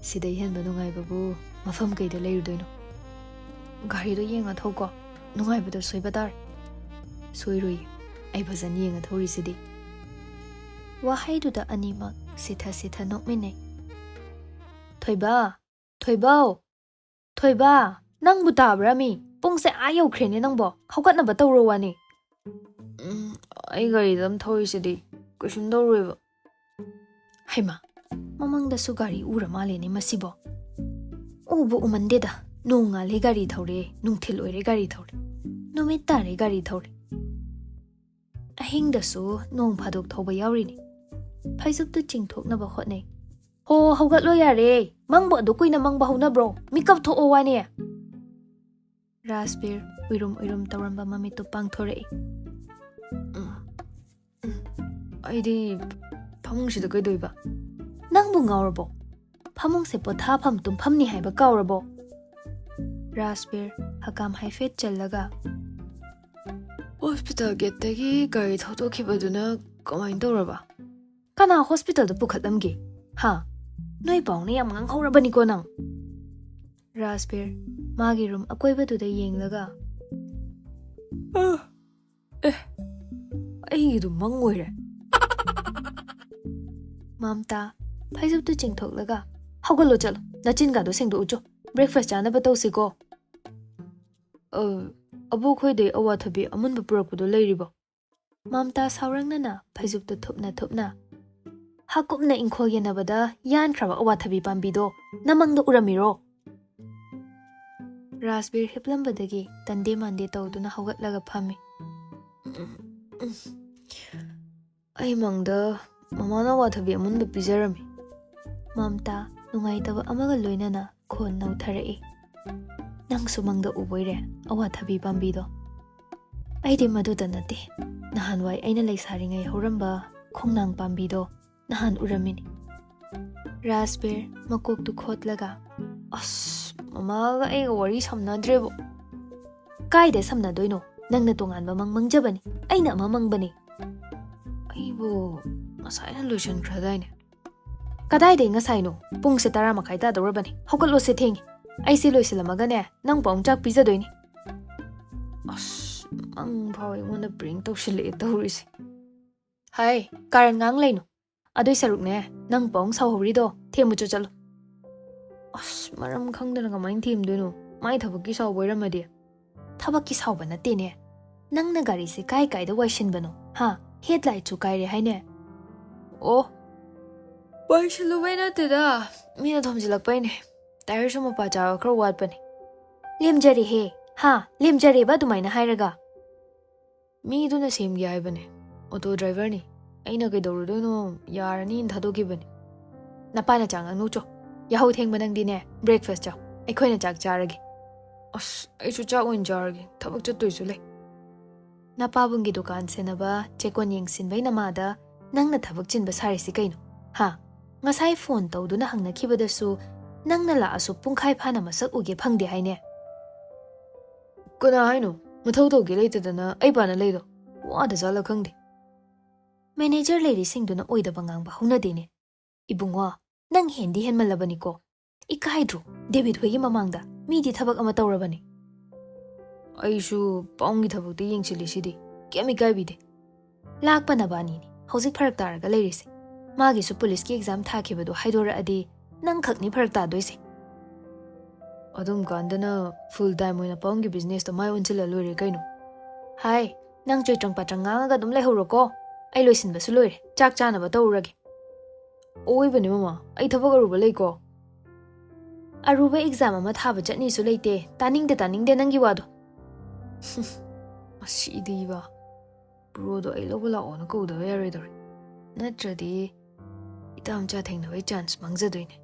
ꯁꯤꯗꯩ ꯍꯦꯟꯕ ꯅꯨꯡꯉꯥꯏꯕꯕꯨ ꯃꯐꯝ ꯀꯩꯗ ꯂꯩꯔꯨꯗꯣꯏꯅꯣ?" "ꯒꯥꯔꯤꯗꯣ ꯌꯦꯡꯉ ꯊꯧꯀꯣ, ꯅꯨꯡꯉꯥꯏꯕꯗꯣ ꯁꯣꯏꯕ ꯇꯥꯔꯦ꯫" ꯁꯣꯏꯔꯣꯏ, ꯑꯩ ꯐꯖꯅ ꯌꯦꯡꯉ ꯊꯧꯔꯤꯁꯤꯗꯤ꯫ ꯋꯥꯍꯩꯗꯨꯗ ꯑꯅꯤꯃꯛ ꯁꯤꯊ ꯁꯤꯊ ꯅꯣꯛꯃꯤꯟꯅꯩ꯫ "ꯊꯣꯏꯕ, ꯊꯣꯏꯕꯧ, ꯊꯣꯏꯕ, ꯅꯪꯕꯨ ꯇꯥꯕ꯭ꯔꯥ ꯃꯤ? ꯄꯨꯡꯁꯦ ꯑꯥ ꯌꯧꯈ꯭ꯔꯦꯅꯦ ꯅꯪꯕꯣ, ꯍꯧꯒꯠꯅꯕ ꯇꯧꯔꯣ ꯋꯥꯅꯤ꯫" "ꯎꯝ, ꯑꯩ ꯒꯥꯔꯤꯗ ꯑꯗꯨꯝ ꯊꯧꯔꯤꯁꯤꯗꯤ, ꯀꯩꯁꯨꯝ ꯇꯧꯔꯣꯏꯕ꯫" ꯍꯩꯃꯥ, ꯃꯃꯥꯡꯗꯁꯨ ꯒꯥꯔꯤ ꯎꯔ ꯃꯥꯜꯂꯦꯅꯦ ꯃꯁꯤꯕꯣ꯫ ꯎꯕꯨ ꯎꯃꯟꯗꯦꯗ, ꯅꯣꯡ ꯉꯥꯜꯂꯦ ꯒꯥꯔꯤ ꯊꯧꯔꯦ, ꯅꯨꯡꯊꯤꯜ ꯑꯣꯏꯔꯦ ꯒꯥꯔꯤ ꯊꯧꯔꯦ, ꯅꯨꯃꯤꯠ ꯇꯥꯔꯦ ꯒꯥꯔꯤ ꯊꯧꯔꯦ꯫ ꯑꯍꯤꯡꯗꯁꯨ ꯅꯣꯡ ꯐꯥꯗꯣꯛ ꯊꯧꯕ ꯌꯥꯎꯔꯤꯅꯤ꯫ ꯐꯩꯖꯨꯞꯇꯨ ꯆꯤꯡꯊꯣꯛꯅꯕ ꯍꯣꯠꯅꯩ꯫ "ꯍꯣ, ꯍꯧꯒꯠꯂꯣ ꯌꯥꯔꯦ꯫ ꯃꯪꯕꯨ ꯑꯗꯨ ꯀꯨꯏꯅ ꯃꯪꯕ ꯍꯧꯅꯕ꯭ꯔꯣ? ꯃꯤꯀꯞ ꯊꯣꯛꯑꯣ ꯋꯥꯅꯦ꯫" ꯔꯥꯖꯕꯤꯔ ꯎꯏꯔꯨꯝ ꯎꯏꯔꯨꯝ ꯇꯧꯔꯝꯕ ꯃꯃꯤꯠꯇꯨ ꯄꯥꯡꯊꯣꯔꯛꯏ꯫ "ꯎꯝ, ꯎꯝ, ꯑꯩꯗꯤ ꯐꯃꯨꯡꯁꯤꯗ ꯀꯩꯗꯣꯏꯕ?" "ꯅꯪꯕꯨ ꯉꯥꯎꯔꯕꯣ? ꯐꯃꯨꯡꯁꯦ ꯄꯣꯊꯥꯐꯝ ꯇꯨꯝꯐꯝꯅꯤ ꯍꯥꯏꯕ ꯀꯥꯎꯔꯕꯣ?" ꯔꯥꯖꯕꯤꯔ ꯍꯀꯥꯝ ꯍꯥꯏꯐꯦꯠ ꯆꯜꯂꯒ, "ꯍꯣꯁꯄꯤꯇꯥꯜ ꯒꯦꯠꯇꯒꯤ ꯒꯥꯔꯤ ꯊꯧꯗꯣꯛꯈꯤꯕꯗꯨꯅ ꯀꯃꯥꯏꯅ ꯇꯧꯔꯕ?" "ꯀꯅꯥ ꯍꯣꯁꯄꯤꯇꯥꯜꯗ ꯄꯨꯈꯠꯂꯝꯒꯦ? ꯍꯥ? ꯅꯣꯏ ꯄꯥꯎꯅ ꯌꯥꯝ ꯉꯥꯡꯍꯧꯔꯕꯅꯤꯀꯣ ꯅꯪ꯫" ꯔꯥꯖꯕꯤꯔ ꯃꯥꯒꯤ ꯔꯨꯝ ꯑꯀꯣꯏꯕꯗꯨꯗ ꯌꯦꯡꯂꯒ, "ꯑ, ꯑꯦ, ꯑꯩꯒꯤꯗꯨ ꯃꯪ ꯑꯣꯏꯔꯦ꯫" ꯃꯝꯇꯥ ꯐꯩꯖꯨꯞꯇꯨ ꯆꯤꯡꯊꯣꯛꯂꯒ, "ꯍꯧꯒꯠꯂꯣ ꯆꯠꯂꯣ, ꯅꯆꯤꯟꯒꯥꯗꯣ ꯁꯦꯡꯗꯣꯛꯎꯆꯣ, ꯕ꯭ꯔꯦꯛꯐꯥꯁ ꯆꯥꯅꯕ ꯇꯧꯁꯤꯀꯣ꯫" "ꯑ, ꯑꯕꯣꯛꯈꯣꯏꯗꯩ ꯑꯋꯥꯊꯕꯤ ꯑꯃꯨꯟꯕ ꯄꯨꯔꯛꯄꯗꯣ ꯂꯩꯔꯤꯕꯣ?" ꯃꯝꯇꯥ ꯁꯥꯎꯔꯪꯅꯅ ꯐꯩꯖꯨꯞꯇꯨ ꯊꯨꯞꯅ ꯊꯨꯞꯅ, "ꯍꯥꯀꯨꯝꯅ ꯏꯪꯈꯣꯜ ꯌꯦꯟꯅꯕꯗ ꯌꯥꯟꯈ꯭ꯔꯕ ꯑꯋꯥꯊꯕꯤ ꯄꯥꯝꯕꯤꯗꯣ ꯅꯃꯪꯗ ꯎꯔꯝꯃꯤꯔꯣ?" ꯔꯥꯖꯕꯤꯔ ꯍꯤꯞꯂꯝꯕꯗꯒꯤ ꯇꯟꯗꯦ ꯃꯥꯟꯗꯦ ꯇꯧꯗꯨꯅ ꯍꯧꯒꯠꯂꯒ ꯐꯝꯃꯤ꯫ "ꯑꯩ ꯃꯪꯗ ꯃꯃꯥꯅ ꯑꯋꯥꯊꯕꯤ ꯑꯃꯨꯟꯕ ꯄꯤꯖꯔꯝꯃꯤ꯫" ꯃꯝꯇꯥ ꯅꯨꯡꯉꯥꯏꯇꯕ ꯑꯃꯒ ꯂꯣꯏꯅꯅ ꯈꯣꯟ ꯅꯧꯊꯔꯛꯏ꯫ "ꯅꯪꯁꯨ ꯃꯪꯗ ꯎꯕꯣꯏꯔꯦ ꯑꯋꯥꯊꯕꯤ ꯄꯥꯝꯕꯤꯗꯣ?" "ꯑꯩꯗꯤ ꯃꯗꯨꯗ ꯅꯠꯇꯦ, ꯅꯍꯥꯟꯋꯥꯏ ꯑꯩꯅ ꯂꯩꯁꯥꯔꯤꯉꯩ ꯍꯧꯔꯝꯕ ꯈꯣꯡꯅꯥꯡ ꯄꯥꯝꯕꯤꯗꯣ ꯅꯍꯥꯟ ꯎꯔꯝꯃꯤꯅꯤ꯫" ꯔꯥꯖꯕꯤꯔ ꯃꯀꯣꯛꯇꯨ ꯈꯣꯠꯂꯒ, "ꯑꯁ, ꯃꯃꯥꯒ ꯑꯩꯒ ꯋꯥꯔꯤ ꯁꯝꯅꯗ꯭ꯔꯦꯕꯣ꯫" "ꯀꯥꯏꯗ ꯁꯝꯅꯗꯣꯏꯅꯣ? ꯅꯪꯅ ꯇꯣꯉꯥꯟꯕ ꯃꯪ ꯃꯪꯖꯕꯅꯤ, ꯑꯩꯅ ꯑꯃ ꯃꯪꯕꯅꯤ꯫" "ꯑꯩꯕꯨ ꯉꯁꯥꯏꯅ ꯂꯣꯏꯁꯟꯈ꯭ꯔꯗꯥꯏꯅꯦ?" "ꯀꯗꯥꯏꯗꯩ ꯉꯁꯥꯏꯅꯣ? ꯄꯨꯡꯁꯦ ꯇꯔꯥ ꯃꯈꯥꯏ ꯇꯥꯗꯧꯔꯕꯅꯤ꯫ ꯍꯧꯒꯠꯂꯣꯁꯦ, ꯊꯦꯡꯉꯦ꯫ ꯑꯩꯁꯦ ꯂꯣꯏꯁꯤꯜꯂꯝꯃꯒꯅꯦ, ꯅꯪ ꯄꯥꯎ ꯆꯥꯛ ꯄꯤꯖꯗꯣꯏꯅꯤ꯫" "ꯑꯁ, ꯃꯪ ꯐꯥꯎ ꯑꯩꯉꯣꯟꯗ ꯄ꯭ꯔꯦꯡ ꯇꯧꯁꯤꯜꯂꯛꯑꯦ ꯇꯧꯔꯤꯁꯦ꯫ ꯍꯥꯏ, ꯀꯥꯔꯟ ꯉꯥꯡ ꯂꯩꯅꯨ꯫ ꯑꯗꯨꯏ ꯁꯔꯨꯛꯅꯦ, ꯅꯪ ꯄꯥꯎꯡ ꯁꯥꯎꯍꯧꯔꯤꯗꯣ ꯊꯦꯝꯃꯨꯆꯣ ꯆꯠꯂꯣ꯫ ꯑꯁ, ꯃꯔꯝ ꯈꯪꯗꯅ ꯀꯃꯥꯏꯅ ꯊꯦꯝꯗꯣꯏꯅꯣ? ꯃꯥꯏ ꯊꯕꯛꯀꯤ ꯁꯥꯎꯕ ꯑꯣꯏꯔꯝꯃꯗꯤ? ꯊꯕꯛꯀꯤ ꯁꯥꯎꯕ ꯅꯠꯇꯦꯅꯦ꯫ ꯅꯪꯅ ꯒꯥꯔꯤꯁꯦ ꯀꯥꯏ ꯀꯥꯏꯗ ꯋꯥꯏꯁꯤꯟꯕꯅꯣ? ꯍꯥ? ꯍꯦꯠꯂꯥꯏꯠꯁꯨ ꯀꯥꯏꯔꯦ ꯍꯥꯏꯅꯦ? ꯑꯣ, ꯋꯥꯏꯁꯤꯜꯂꯨꯕꯩ ꯅꯠꯇꯦꯗ, ꯃꯤꯅ ꯊꯣꯝꯖꯤꯜꯂꯛꯄꯩꯅꯦ꯫ ꯇꯥꯌꯔꯁꯨ ꯃꯄꯥ ꯆꯥꯕ ꯈꯔ ꯋꯥꯠꯄꯅꯦ꯫ ꯂꯦꯝꯖꯔꯦꯍꯦ꯫ ꯍꯥ? ꯂꯦꯝꯖꯔꯦꯕ ꯑꯗꯨꯃꯥꯏꯅ ꯍꯥꯏꯔꯒ? ꯃꯤꯗꯨꯅ ꯁꯦꯝꯒꯦ ꯍꯥꯏꯕꯅꯦ꯫ ꯑꯣꯇꯣ ꯗ꯭ꯔꯥꯏꯚꯔꯅꯤ꯫ ꯑꯩꯅ ꯀꯩꯗꯧꯔꯨꯗꯣꯏꯅꯣ, ꯌꯥꯔꯅꯤꯅ ꯊꯥꯗꯣꯛꯈꯤꯕꯅꯦ꯫ ꯅꯄꯥꯅ ꯆꯥ ꯉꯥꯡꯅꯧꯆꯣ꯫ ꯌꯥꯍꯧ ꯊꯦꯡꯕ ꯅꯪꯗꯤꯅꯦ, ꯕ꯭ꯔꯦꯛꯐꯥꯁ ꯆꯥꯎ꯫ ꯑꯩꯈꯣꯏꯅ ꯆꯥꯛ ꯆꯥꯔꯒꯦ꯫ ꯑꯁ, ꯑꯩꯁꯨ ꯆꯥꯛ ꯑꯣꯏꯅ ꯆꯥꯔꯒꯦ, ꯊꯕꯛ ꯆꯠꯇꯣꯏꯁꯨ ꯂꯩ꯫ ꯅꯄꯥꯕꯨꯡꯒꯤ ꯗꯨꯀꯥꯟ ꯁꯦꯟꯅꯕ, ꯆꯦꯛꯀꯣꯟ ꯌꯦꯡꯁꯤꯟꯕꯩ ꯅꯃꯥꯗ ꯅꯪꯅ ꯊꯕꯛ ꯆꯤꯟꯕ ꯁꯥꯔꯤꯁꯤ ꯀꯩꯅꯣ? ꯍꯥ? ꯉꯁꯥꯏ ꯐꯣꯟ ꯇꯧꯗꯨꯅ ꯍꯪꯅꯈꯤꯕꯗꯁꯨ ꯅꯪꯅ ꯂꯥꯛꯑꯁꯨ ꯄꯨꯡꯈꯥꯏ ꯐꯥꯅ ꯃꯁꯛ ꯎꯒꯦ ꯐꯪꯗꯦ ꯍꯥꯏꯅꯦ꯫ ꯀꯅꯥ ꯍꯥꯏꯅꯣ? ꯃꯊꯧ ꯇꯧꯒꯦ ꯂꯩꯇꯗꯅ ꯑꯩ ꯄꯥꯅ ꯂꯩꯗꯣ ꯋꯥꯗ ꯖꯥꯠꯂ ꯈꯪꯗꯦ꯫ ꯃꯦꯅꯦꯖꯔ ꯂꯩꯔꯤꯁꯤꯡꯗꯨꯅ ꯑꯣꯏꯗꯕ ꯉꯥꯡꯕ ꯍꯧꯅꯗꯦꯅꯦ꯫ ꯏꯕꯨꯡꯉꯣ, ꯅꯪ ꯍꯦꯟꯗꯤ ꯍꯦꯟꯃꯜꯂꯕꯅꯤꯀꯣ꯫ ꯏꯀꯥꯏꯗ꯭ꯔꯣ? ꯗꯦꯕꯤꯠ ꯍꯣꯏꯒꯤ ꯃꯃꯥꯡꯗ ꯃꯤꯗꯤ ꯊꯕꯛ ꯑꯃ ꯇꯧꯔꯕꯅꯤ꯫ ꯑꯩꯁꯨ ꯄꯥꯎꯡꯒꯤ ꯊꯕꯛꯇ ꯌꯦꯡꯁꯤꯜꯂꯤꯁꯤꯗꯤ, ꯀꯩꯝ ꯏꯀꯥꯏꯕꯤꯗꯦ꯫ ꯂꯥꯛꯄ ꯅꯕꯥꯅꯤꯅꯤ ꯍꯧꯖꯤꯛ ꯐꯔꯛ ꯇꯥꯔꯒ ꯂꯩꯔꯤꯁꯦ꯫ ꯃꯥꯒꯤꯁꯨ ꯄꯨꯂꯤꯁꯀꯤ ꯑꯦꯛꯖꯥꯝ ꯊꯥꯈꯤꯕꯗꯣ ꯍꯥꯏꯗꯣꯔꯛꯑꯗꯤ ꯅꯪ ꯈꯛꯅꯤ ꯐꯔꯛ ꯇꯥꯗꯣꯏꯁꯦ꯫ ꯑꯗꯨꯝ ꯀꯥꯟꯗꯅ ꯐꯨꯜ ꯇꯥꯏꯝ ꯑꯣꯏꯅ ꯄꯥꯎꯡꯒꯤ ꯕꯤꯖꯤꯅꯦꯁꯇ ꯃꯥꯏ ꯑꯣꯟꯁꯤꯜꯂ ꯂꯣꯏꯔꯦ ꯀꯩꯅꯣ꯫ ꯍꯥꯏ, ꯅꯪ ꯆꯣꯏꯇ꯭ꯔꯪ ꯄꯥꯇ꯭ꯔꯪ ꯉꯥꯡꯉꯒ ꯑꯗꯨꯝ ꯂꯩꯍꯧꯔꯣꯀꯣ꯫ ꯑꯩ ꯂꯣꯏꯁꯤꯟꯕꯁꯨ ꯂꯣꯏꯔꯦ, ꯆꯥꯛ ꯆꯥꯅꯕ ꯇꯧꯔꯨꯔꯒꯦ꯫ ꯑꯣꯏꯕꯅꯦ ꯃꯃꯥ, ꯑꯩ ꯊꯕꯛ ꯑꯔꯨꯕ ꯂꯩꯀꯣ꯫ ꯑꯔꯨꯕ ꯑꯦꯛꯖꯥꯝ ꯑꯃ ꯊꯥꯕ ꯆꯠꯅꯤꯁꯨ ꯂꯩꯇꯦ꯫ ꯇꯥꯅꯤꯡꯗꯦ, ꯇꯥꯅꯤꯡꯗꯦ ꯅꯪꯒꯤ ꯋꯥꯗꯣ꯫ ꯃꯁꯤꯗꯤꯕ꯫ ꯕ꯭ꯔꯣꯗꯣ ꯑꯩ ꯂꯧꯕ ꯂꯥꯛꯑꯣꯅ ꯀꯧꯗꯕ ꯌꯥꯔꯣꯏꯗꯧꯔꯦ꯫ ꯅꯠꯇ꯭ꯔꯗꯤ ꯏꯇꯥ ꯃꯆꯥ ꯊꯦꯡꯅꯕꯩ ꯆꯥꯟꯁ ꯃꯥꯡꯖꯗꯣꯏꯅꯦ꯫